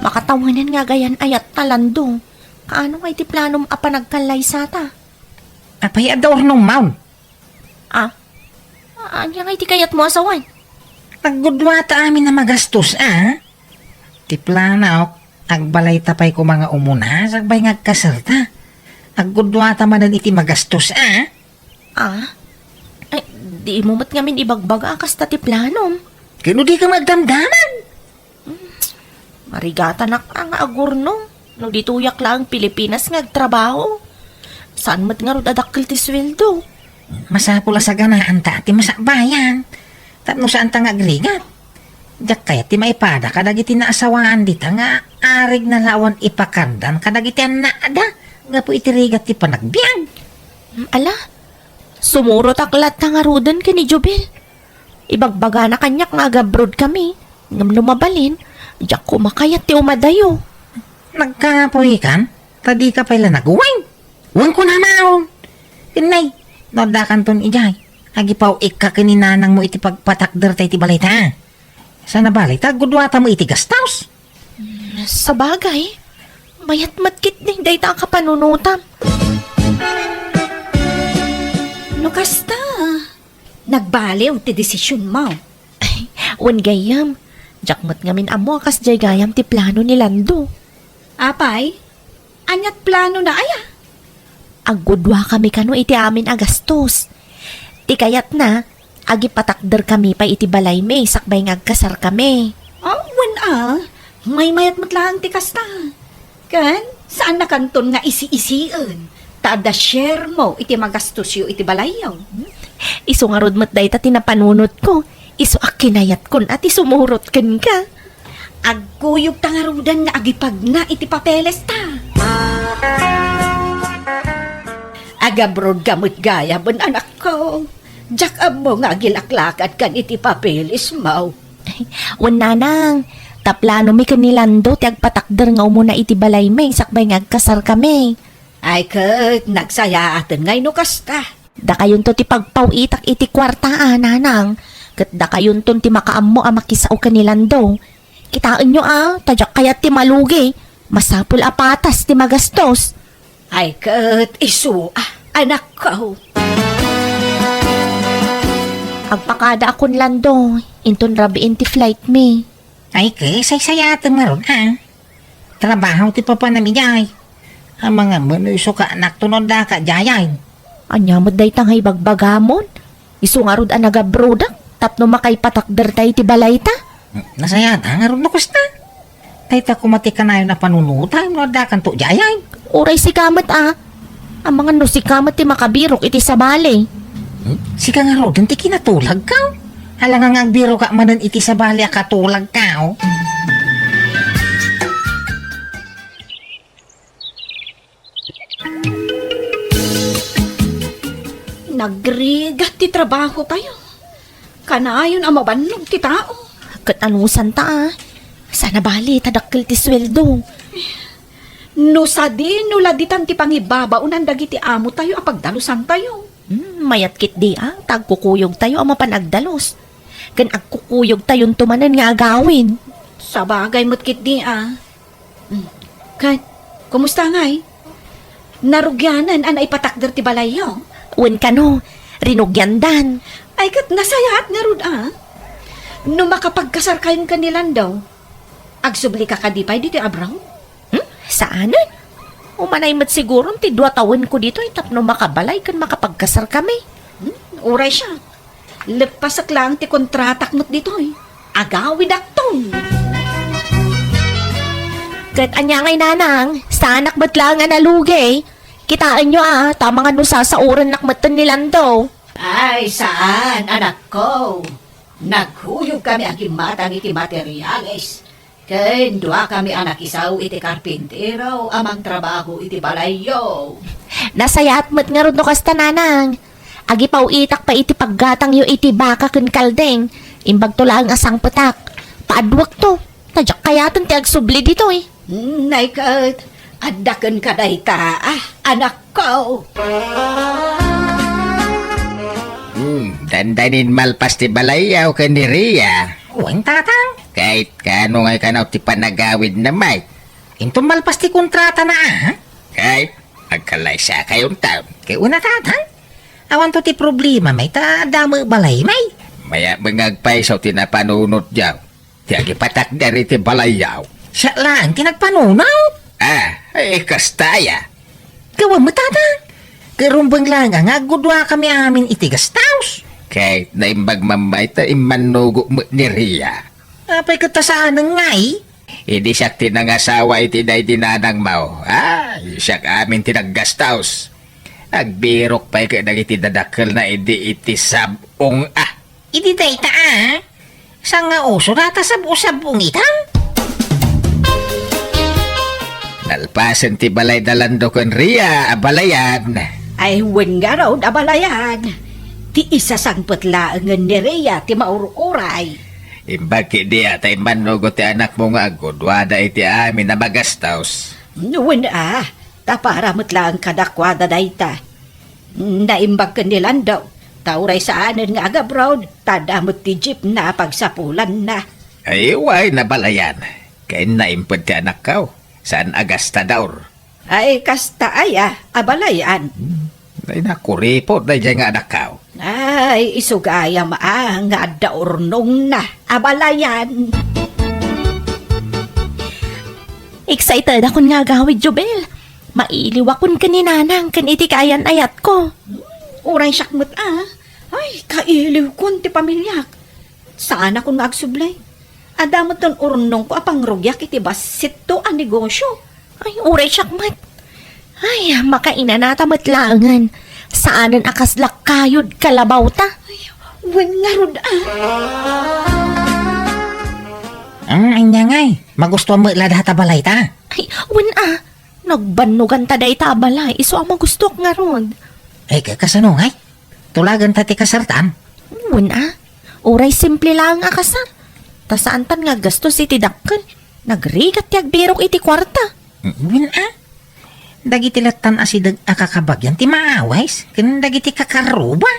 Makatawanan nga agayan-ayat ta, Lando. Kaano nga iti planom a panagkallaysata? Apay, adda urnong maon? Ah? Ania nga iti kayatmo a sawen? Aggudua ta amin a magastos, a? Ti planok, agbalayta pay koma nga umuna, sakbay nga agkasalta. Aggudua ta manen iti magastos, a? Ah? Ay, di mo met ngamin ibagbaga a kasta ti planom? Ken no dika agdamdamag? Marigatanak a nga agurnong no ditoyak laeng Pilipinas nga agtrabaho. Saan met ngarud a dakkel ti sueldo? Masapul a saganaanta ti masakbayan tapno saanta nga agrigat. Diak kayat ti maipada kadagiti naasawaan dita nga arigna la awan ipakardan kadagiti annada gapu iti rigat ti panagbiag. Ala, sumurotak latta ngaruden ken ni Jubel. Ibagbagana kaniak nga agabroad kami, ngem no mabalin, diak koma kayat ti umadayo. Nagkapuy kan? Ta dika pay la nagwine. Wen ko na maon. Ken nay, no addakanton idiay, agipaw-ikka ken ni nanangmo iti pagpatakder ta iti balayta. Sana bali, ta agguduata met iti gastos. Sabagay, mayat met ketdi dayta a kapanunotam. No kasta, nagbaliw ti desisionmo. Ay, wen gayyem, diak met ngamin ammo a kasdiay gayam ti plano ni Lando. Apay, aniat planona aya? Aggudua kami kano iti amin a gastos. Ti kayatna, agipatakder kami pay iti balaymi sakbay nga agkasar kami. Ah, wen a, maymayat met laeng ti kasta. Ken, saannakanton nga isi-isien, ta adda sharemo iti magastosyo iti balayyo. Isu ngarud met dayta ti napanunotko, isu a kinayatkon a ti sumurot kenka. Agkuyogta ngaruden nga agipagna iti papelesta. Agabrodka met gayam, anakko. Diak ammo nga agilaklakadkan iti papelesmo. Wen, nanang, ta planomi ken ni Lando ti agpatakder nga umuna iti balaymi sakbay nga agkasarkami. Ay ket, nagsayaaten ngay no kasta. Dakayonto ti pagpaw-itak iti kuarta a, nanang, ket dakayonton ti makaammo a makisao ken ni Lando. Kitaenyo a, ta diak kayat ti malugi. Masapul a patas ti magastos. Ay ket isu a, anakko. Agpakadaakon, Lando, inton rabiin ti flightmi. Ay ket, saysayaatem ngarud a. Trabaho ti papanam idiay. Amangan met no isu ka anakto no addaka idiay. Ania met dayta nga ibagbagamon? Isu ngarud a nagabrodak tapno makaipatakderta iti balayta. Nasayaat a ngarud no kasta. Dayta koma ti kanayon a panunotam no addakanto idiay. Uray sika met a. Amangan no sika met ti makabirok iti sabali. Hmm? Sika ngaruden ti kinatulagko. Alangan nga agbiroka manen iti sabali a katulagko. Nagrigat ti trabahotayo. Kanayon a mabannog ti tao. Ket anusanta a? Sana bali ta dakkel ti sueldo. No sadino la ditan ti pangibabaonan dagiti amotayo a pagdalusantayo. Hmm, mayat ketdi a, ta agkukuyogtayo a mapan agdalus. Ken agkukuyogtayonto manen nga agawid. Sabagay met ketdi a. Hmm. Ket, kumusta ngay? Narugianen a naipatakder ti balayyo? Wen kano, rinugiandan. Ay ket nasayaat ngarud a. No makapagkasarkayon ken ni Lando, agsublika kadi pay ditoy abroad? Hmm? Saanen? Umanay met siguron ti dua tawenko ditoy tapno makabalay ken makapagkasarkami. Hmm? Uray siak. Leppasek laeng ti kontratak met ditoy. Agawidakton. Ket ania ngay, nanang, saanak met laeng a nalugi. Kitaenyo a, ta amangan no sasaorennak metten ni Lando. Ay, saan, anakko. Naghuyogkami a gimmatang iti materiales. Ken duakami a nakisaw iti karpintero a mangtrabaho iti balayyo. Nasayaat met ngarud no kasta, nanang. Agipaw-itak pay iti paggatangyo iti baka ken kaldeng. Imbagto laeng a sangpetak. Paadwekto. Ta diak kayaten ti agsubli ditoy. Nay ket, adda kenka dayta, ah, anakko. Hmm, dandanin malpas ti balayyo ken ni Ria. Wen, tatang. Ket kaano ngay kanaw ti panagawidna, Mike? Inton malpas ti kontratana, ah? Ket agkalaysakayo unta. Ket una, tatang. Awanto ti problema, Mike, ta adda met balay, Mike. Mayat met nga agpayso ti napanunotyo. Ti agipatakder iti balayyo. Siak laeng ti nagpanunot. Ah, ay, kasta aya. Gapu met, tatang. Ket rumbeng laeng nga agguduakami amin iti guest house. Ket naimbag man, Mike, ta immannogok met ni Ria. Apay ket ta saanen ngay? Idi siak ti nangasawa iti daydi nanangmo. Ah, siak amin ti nag-guest house. Agbirok pay ket dagiti dadakkelna idi iti sab-ong, ah. Idi dayta, ah? Saan nga uso data sab-o-sab-ong ita? Nalpasen ti balay da Lando ken Ria a balayan. Ay, wen ngarud a balayan. Ti isasangpet laengen ni Ria ti maur-uray. Imbag ketdi a ta immannugot ti anakmo nga agguduada iti amin a magastos. Wen a, ta para met laeng kadakuada dayta. Naimbag ken ni Lando, ta uray saanen nga agabroad, ta adda met ti jeepna a pagsapulanna. Ay, wen a balayan. Ken naimped ti anakko. Saan a gastador. Ay, kasta aya, a balayan. Hmm. Ay, nakuripot daydiay nga anakko. Ay, isu gayam a nga adda urnongna a balayan. Excited akon nga agawid, Jubel. Mailiwakon ken ni Nanang ken iti kaayan-ayatko. Uray siak met a. Ay, kailiwkon ti pamiliak. Saanakon nga agsubli. Adda metten urnongko a pangrugiak iti bassitto a negosyo. Ay, uray siak met. Ay, makainanata met laengen. Saanen a kasla kayod kalabawta. Ay, wen ngarud a. Ah, ania ngay? Magustuam met la data balayta? Ay, wen a. Nagbannoganta dayta a balay, isu a magustuak ngarud. Ay, ka-, kasano ngay? Tulaganta ti kasartam? Wen a. Uray simple laeng a kasar. Ta saantan nga aggastos iti dakkel. Nagrigat ti agbirok iti kuarta. Wen a. Dagiti lattan a sideg a kakabagian ti maawis ken dagiti kakaruba.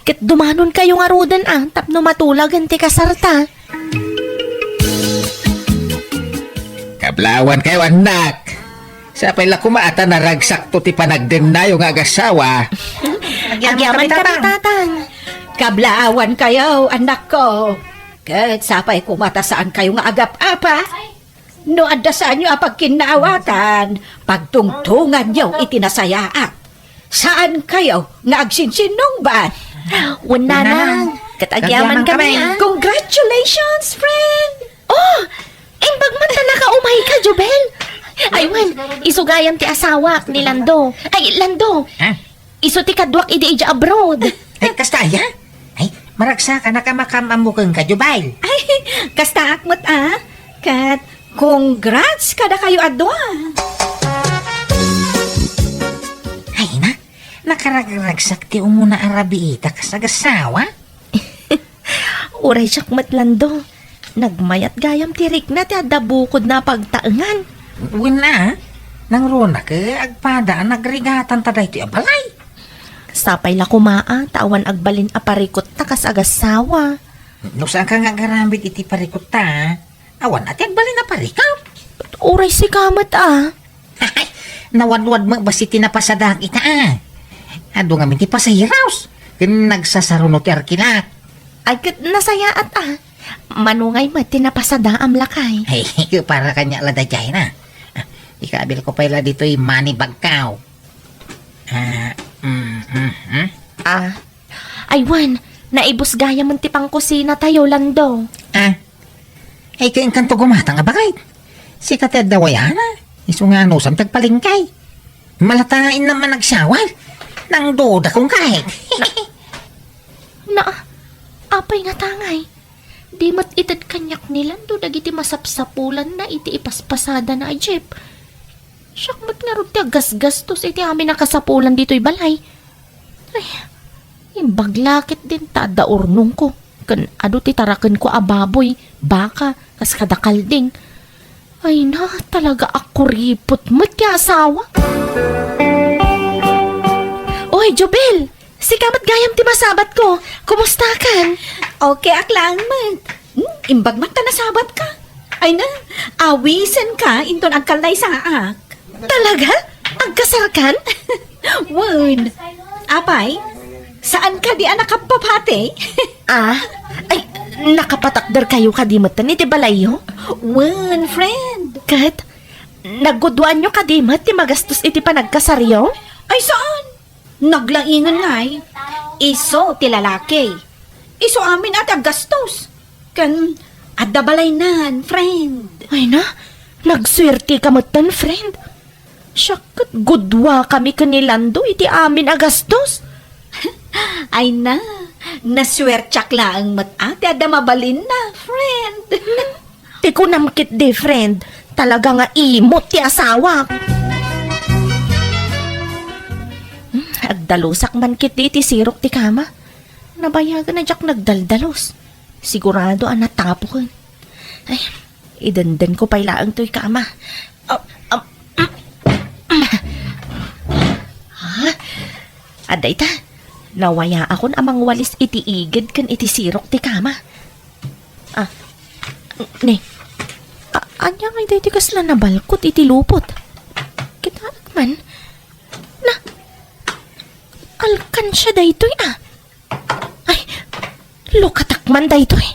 Ket dumanonkayo ngaruden a tapno matulagen ti kasarta. Kablawankayo, annak. Sapay la koma a ta naragsakto ti panagdennayo nga agasawa. Agyaman kami, Tatang. Kablawankayo, annakko. Ket sapay koma ta saankayo nga agap-apa. No adda saanyo a pagkinnaawatan, pagtungtonganyo iti nasayaat. Saankayo nga agsinsinnungbat. Wen, Nanang. Ket agyaman kami, a. Congratulations, friend! Oh! Imbag man ta nakaumayka, Jubel! Ay, wen, isu gayam ti asawak ni Lando. Ay, Lando! Ha? Isu ti kaduak idi idiay abroad. Ay, kasta aya? Ay, maragsakan a makam-ammo kenka, Jubel. Ay, kastaak met a. Ket congrats kadakayo a dua. Ay na, nakaragragsak ti umuna a rabiita kas agasawa. Uray siak met, Lando. Nagmayat gayam ti rikna ti adda bukodna a pagtaengan. Wen a, nangruna ket agpada a nagrigatanta daytoy a balay. Sapay la koma a, ta awan agbalin a parikotta kas agasawa. No saanka nga agaramid iti parikotta, awan a ti agbalin a parikot. Uray sika met a. Nawadwad met bassit ti napasadaak ita a. Adu ngamin ti pasaheros, ken nagsasaruno ti arkilak. Ay, ket nasayaat a. Mano ngay met ti napasadaam, lakay? Ay, para kaniak la daydiay na. Ah, ikabilko pay la ditoy money bagko. Ah, mm, mm, mm. Ah, Ay, wen, naibus gayamen ti pangkusinatayo, Lando. Ah, ay, kainkanto gumatang a baket. Sika ti adda wayana. Isu nga anusam ti agpalengke. Malata nga innam a nagsawal. Nangdudakon ket. Na, apay nga tangay? Di met ited kaniak ni Lando dagiti masapsapulanna iti ipaspasadana a jeep. Siak met ngarud ti aggasgastos iti amin a kasapulan ditoy balay. Ay, imbag la ketdin ta adda urnongko, ken adu ti tarakenko a baboy, baka, kas kada kalding. Ay na, talaga a kuripot met ti asawa. Oy, Jubel! Sika met gayam ti masabatko. Kumustakan? Okay ak laeng met. Hmm, imbag met ta nasabatka. Ay na, awisenka inton agkallaysaak. Talaga? Agkasarkan? Wen. Apay, saan kadi a nakapapati? Ah? Ay, nakapatakderkayo kadi metten iti balayyo? Wen, friend. Ket, nagguduanyo kadi met ti magastos iti panagkasaryo? Ay, saan? Naglaingen ngay. Isu ti lalaki. Isu amin a ti aggastos. Ken adda balaynan, friend. Ay na, nagsuerteka metten, friend. Siak ket gudua kami ken ni Lando iti amin a gastos. Ay na, nasuertiak laeng met a ti adda mabalinna, friend. Ti kunam ketdi, friend, talaga nga imot ti asawak. Hmm, agdalusak man ketdi iti sirok ti kama. Nabayagen a diak nagdaldalos. Sigurado a natapoken. Ay, idenden ko pay laeng toy kama. Ah, ah, ha? Adda ita, nawayaakon a mangwalis iti igid ken iti sirok ti kama. Ah, ne. A-, ania ngay daytoy kasla nabalkot iti lupot? Kitaek man. Na, alkansia daytoy, ah. Ay, lukatak man daytoy.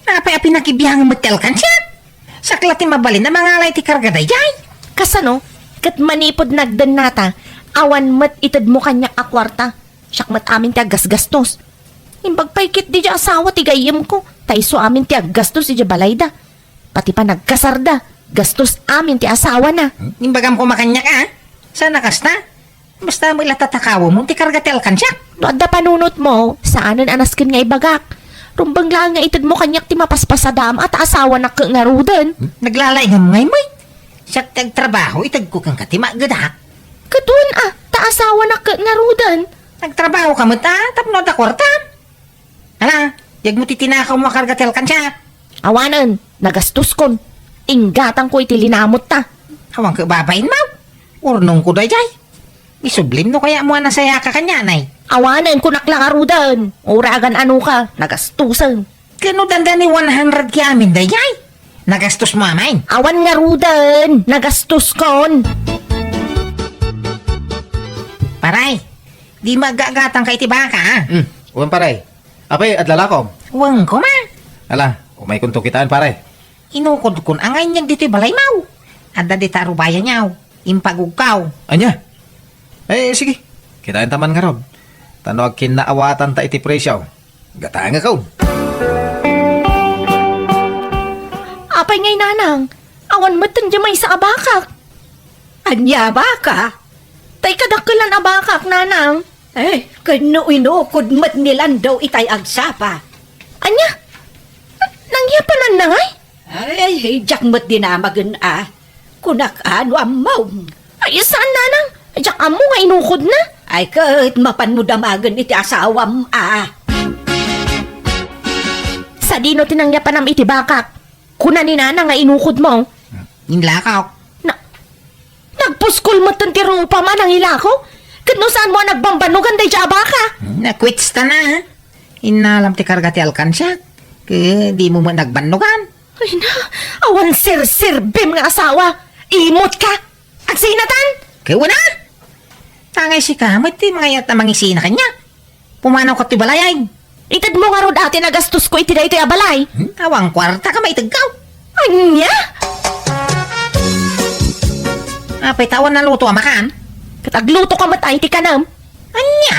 Apay a pinakibiangem met ti alkansiak? Siak la ti mabalin a mangala iti karga daydiay. Kasano? Ket manipud nagdennata, awan met itedmo kaniak a kuarta. Siak met amin ti aggasgastos. Imbag pay ketdi diay asawa ti gayyemko, ta isu amin ti aggastos idiay balayda. Pati panagkasarda, gastos amin ti asawana. Hmm? Imbagam koma kaniak, a? Saan a kasta? Basta met la tatakawem ti karga ti alkansiak. No adda panunotmo, saanen a nasken nga ibagak. Rumbeng laeng nga itedmo kaniak ti mapaspasadaam a ta asawanak ket ngaruden. Hmm? Naglalaingam ngay met. Siak ti agtrabaho, itedko kenka ti maaggedak. Ket wen a, ta asawanak ket ngaruden. Nagtrabahoka met a, tapno adda kuarta. Ala, yegmo ti tinakawmo a karga ti alkansiak. Awanen, nagastoskon. Inggatangko iti linamotta. Awan ket babainmo. Urnongko daydiay. Isublim no kayatmo a nasayaka kanianay. Awanen, kunak la ngaruden. Uray agan-anoka, nagastosen. Ket no dandani one hundred K amin daydiay, nagastosmo amin. Awan ngaruden, nagastoskon. Paray, di maaggatangka iti baka, a? Hmm, wen, paray. Apay, adlalakom? Wen koma. Ala, umaykonto kitaen, pare. Inukodkon a nga inyag ditoy balaymaw. Adda dita a rubayanyaw. Impagugkaw. Ania? Eh, sige. Kitaenta man ngarud. Ta no agkinnaawatanta iti presio, gatangekon. Apay ngay, nanang? Awan metten diay maysa a bakak. Ania a baka? Tay kadakkelan a bakak, nanang. Eh, ken no inukod met ni Lando itay agsapa. Ania? Nangyapananna ngay? Ay, diak met dinamagen a. Kunak a no ammom. Ay, saan, nanang? Diak ammo nga inukodna. Ay, ket mapanmo damagen iti asawam a. Sadino ti nangyapanam iti bakak? Kuna ni nana nga inukodmo. Inlakok. Na, nagpuskol metten ti rupam a nangilako? Ket no saanmo a nagbambannogan daydiay a baka? Nakwitstana. Innalam ti karga ti alkansiak. Ket dimo met nagbannogan. Ay na, awan serserbim nga asawa. Imotka. Agsinatan? Ket wen a? Tangay sika met ti mangayat a mangisina kaniak. Pumanawka ti balay, ay. Itedmo ngarud a ti nagastosko iti daytoy a balay. Hmm? Awan kuarta ka maitedko. Ania? Apay ta awan naluto a makan? Ket aglutoka met ay ti kanem. Ania?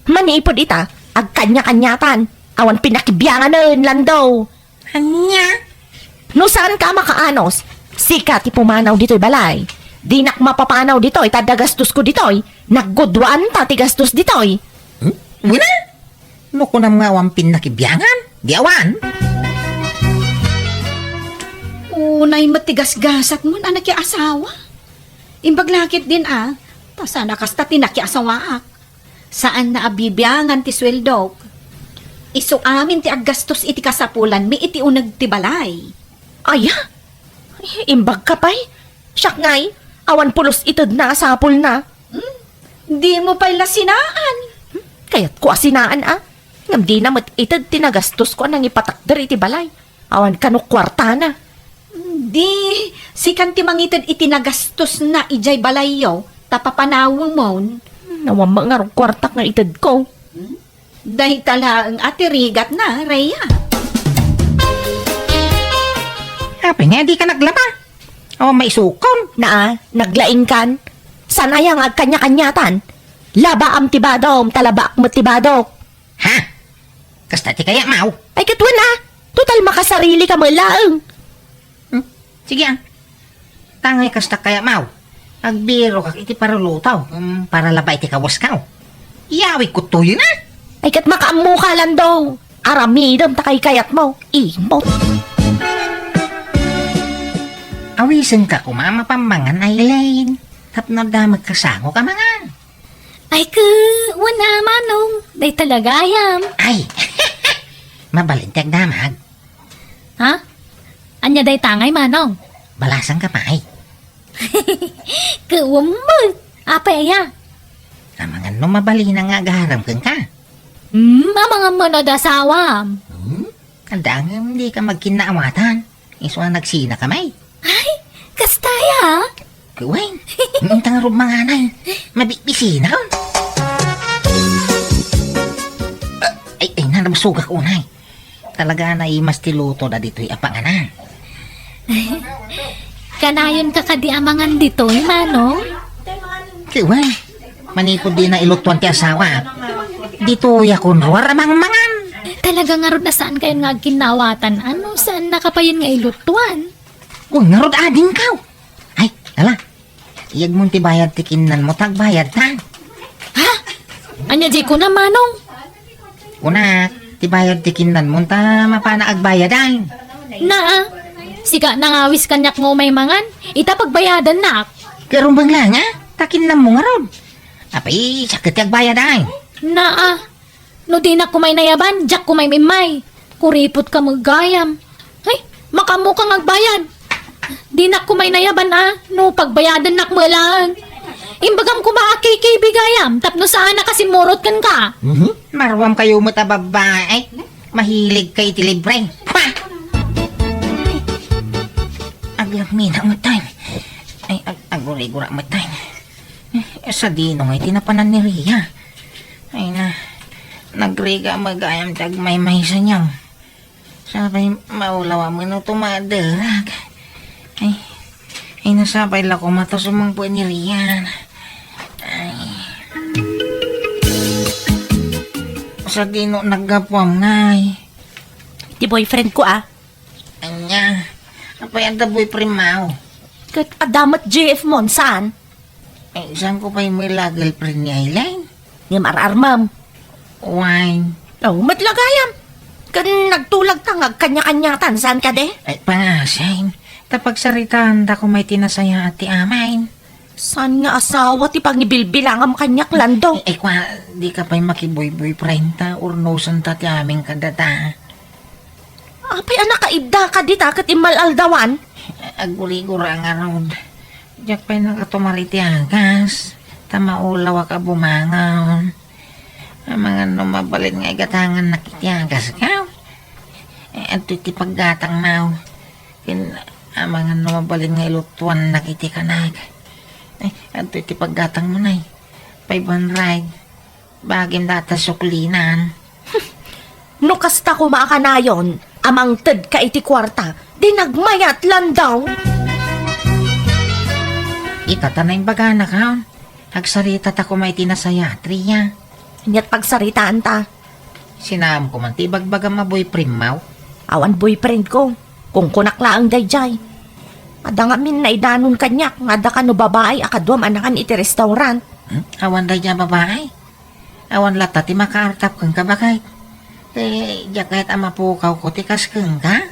Manipud ita, agkaniakaniatan. Awan pinakibianganen, Lando. Ania? No saanka a makaanos, sika ti pumanaw ditoy balay. Dinak mapapanaw ditoy ta adda gastosko ditoy. Nagguduanta ti gastos ditoy. Hmm? Wen a? No kunam nga awan pinnakibiangan, di awan. Unay met ti gasgasatmon a nakiasawa. Imbag la ketdin a, ta saan a kasta ti nakiasawaak. Saanna a bibiangan ti sueldok. Isu amin ti aggastos iti kasapulanmi iti uneg ti balay. Aya? Imbagka pay? Siak ngay, awan pulos itedna a sapulna. Hmm? Dimo pay la sinaan? Hmm? Kayatko a sinaan a. Ngem dina met ited ti nagastosko a nangipatakder iti balay. Awan kano kuartana. Di, sikan ti mangited iti nagastosna idiay balayyo, ta papanawemon. Hmm, awan met ngarud kuartak nga itedko. Hmm? Dayta laeng a ti rigatna, Rhea. Apay nga dika naglaba? Awan maisukon. Naa, naglaingkan. Saan aya nga agkanya-kanyatan? Labaam ti badom, ta labaak met ti badok. Ha? Kasta ti kayatmo? Ay, ket wen a. Total, makasarilika met laeng. Hmm? Sige a. Tangay kasta kayatmo. Agbirokak iti paruluto, hmm, para labaw iti kawasko. Iyawidko toyen a. Ay, ket makaammoka, Lando. Aramidem ta kaykayatmo. Imot. Awisenka koma a mapammangan, Aileen. Tapno adda met kasango a mangan. Ay, ket wen a, Manong. Dayta la gayam. Ay! Mabalin ti agdamag. Ha? Ania dayta ngay, Manong? Balasangka pay. Ket wen met. Apay aya? Amangan no mabalin nga agaram kenka. Hmm, amangan met no adda asawam. Hmm? Adda ngem dika magkinnaawatan. Isu a nagsinaka met. Ay, kasta aya? Ket wen, inta ngarud mangan a. Mabisbisinakon. Ay, ay, nabsogak unay. Talaga a naimas ti lutoda ditoy a panganan. Kanayonka kadi a mangan ditoy, Manong? Ket wen, manipud dina ilutuan ti asawa. Ditoyak unruar a mangmangan. Talaga ngarud a saankayon nga agkinnaawatan. Ano, saannaka payen nga ilutuan? Wen ngarud adingkaw. Ay, ala. Iyegmon ti bayad ti kinnanmo ta agbayadta. Ha? Ania diay kunam, Manong? Kunak, ti bayad ti kinnanmo ta mapanak agbayad a. Naa, sika nangawis kaniak nga umay mangan, ita pagbayadannak. Ket rumbeng la nga, ta kinnanmo ngarud. Apay, siak ket ti agbayad a. Naa, no dinak koma inayaban, diak koma im-immay. Kuripotka met gayam. Ay, makaammoka nga agbayad. Dinak koma inayaban a, no pagbayadannak met laeng. Imbagam koma a K K B gayam, tapno saanak a simmurot kenka. Mhm. Maruamkayo met a babbai. Mahiligka iti libre. Pa! Aglakmina met tayo. Ay, ag-, agurigura met tayo. Eh, sadino nga iti napanan ni Ria? Ay na, nagrigat met gayam ti agmaymaysanyo. Sapay maulaw a mano tumaderag. Ay, ay, nasapay la koma ta sumungpet ni Rian. Ay. Sadino naggapuam ngay? Ti boyfriend ko, a. Ania? Apay adda boyfriend mo? Ket adda met J F mo, saan? Ay, saan ko pay met la girlfriend ni Aileen? Ngem ar-armem. Wine. Oh, met la gayam. Ken nagtulagta nga agkanya-kanyatan, saan kadi? Ay, pangasim. Ta pagsaritaanta koma iti nasayaat ti amin. Saan nga asawa ti pangibilbilangam kaniak, Lando? Ay, ay, kwa, dika pay makiboy-boyfriend ta, urnosenta ti amin kadata. Apay a nakaidda ka dita ket immal-aldawan? Aggurigura ngarud. Diak pay nakatumar iti agas, ta maulawak a bumangon. Amangan no mabalin nga igatangannak iti agaskaw. Eh, adtoy ti paggatangmaw. Ken amangan no mabalin nga ilutuannak iti kanak. Eh, adtoy ti paggatangmo, nay. Five hundred. Bagim data suklinan. No kasta koma a kanayon, a mangted ka iti kuarta, di nagmayat, Lando. Ita ta naimbaganak, ha? Agsarita ta koma iti nasayaat, Ria. Aniat pagsaritaanta? Sinaam ko man ti ibagbagam a boyfriend mo? Awan boyfriend ko. Kunkunak laeng daydiay. Adda ngamin naidanon kaniak nga adda kano babai a kaduam a nakan iti restaurant. Hmm? Awan daydiay a babai? Awan latta ti makaartap kenka, baket? Te, diak ket a mapukawko ti kas kenka?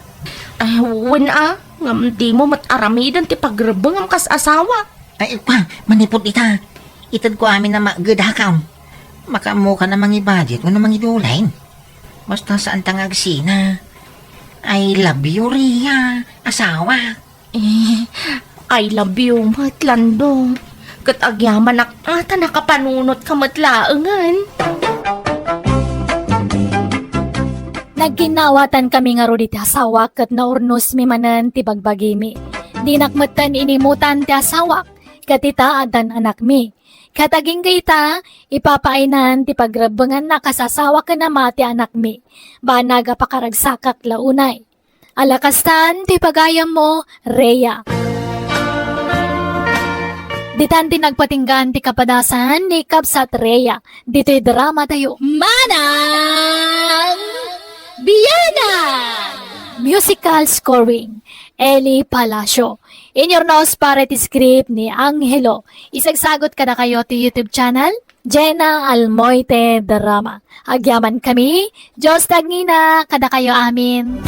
Ay, wen a, ngem dimo met aramiden ti pagrebbengem kas asawa. Ay, kwa, manipud ita. Itedko amin a magedakaw. Makaammokan a mangibudget wenno mangidulain. Basta saanta nga agsina. I love you, Rhea, asawa. Eh, I love you met, Lando. Ket agyamanak a ta nakapanunotka met laengen. Nagkinnawatan kami ngarud iti asawak ket naurnosmi manen ti bagbagimi. Dinak metten inimutan ti asawak, ket ita addan anakmi. Ket agingga ita, ipapaaynan ti pagrebbenganna kas asawa ken ama ti anakmi. Banag a pakaragsakak la unay. Ala kastan ti pagayammo, Rhea. Ditan ti nagpatinggaan ti kapadasan ni Kabsat Rhea. Ditoy drama tayo. Manang Biyanan! Musical scoring, Eli Palacio. Inyurnos para iti script ni Angelo. Isagsagot kadakayo ti YouTube channel, Jenna Almoite Drama. Agyaman kami, Diyos ti agnina kadakayo amin.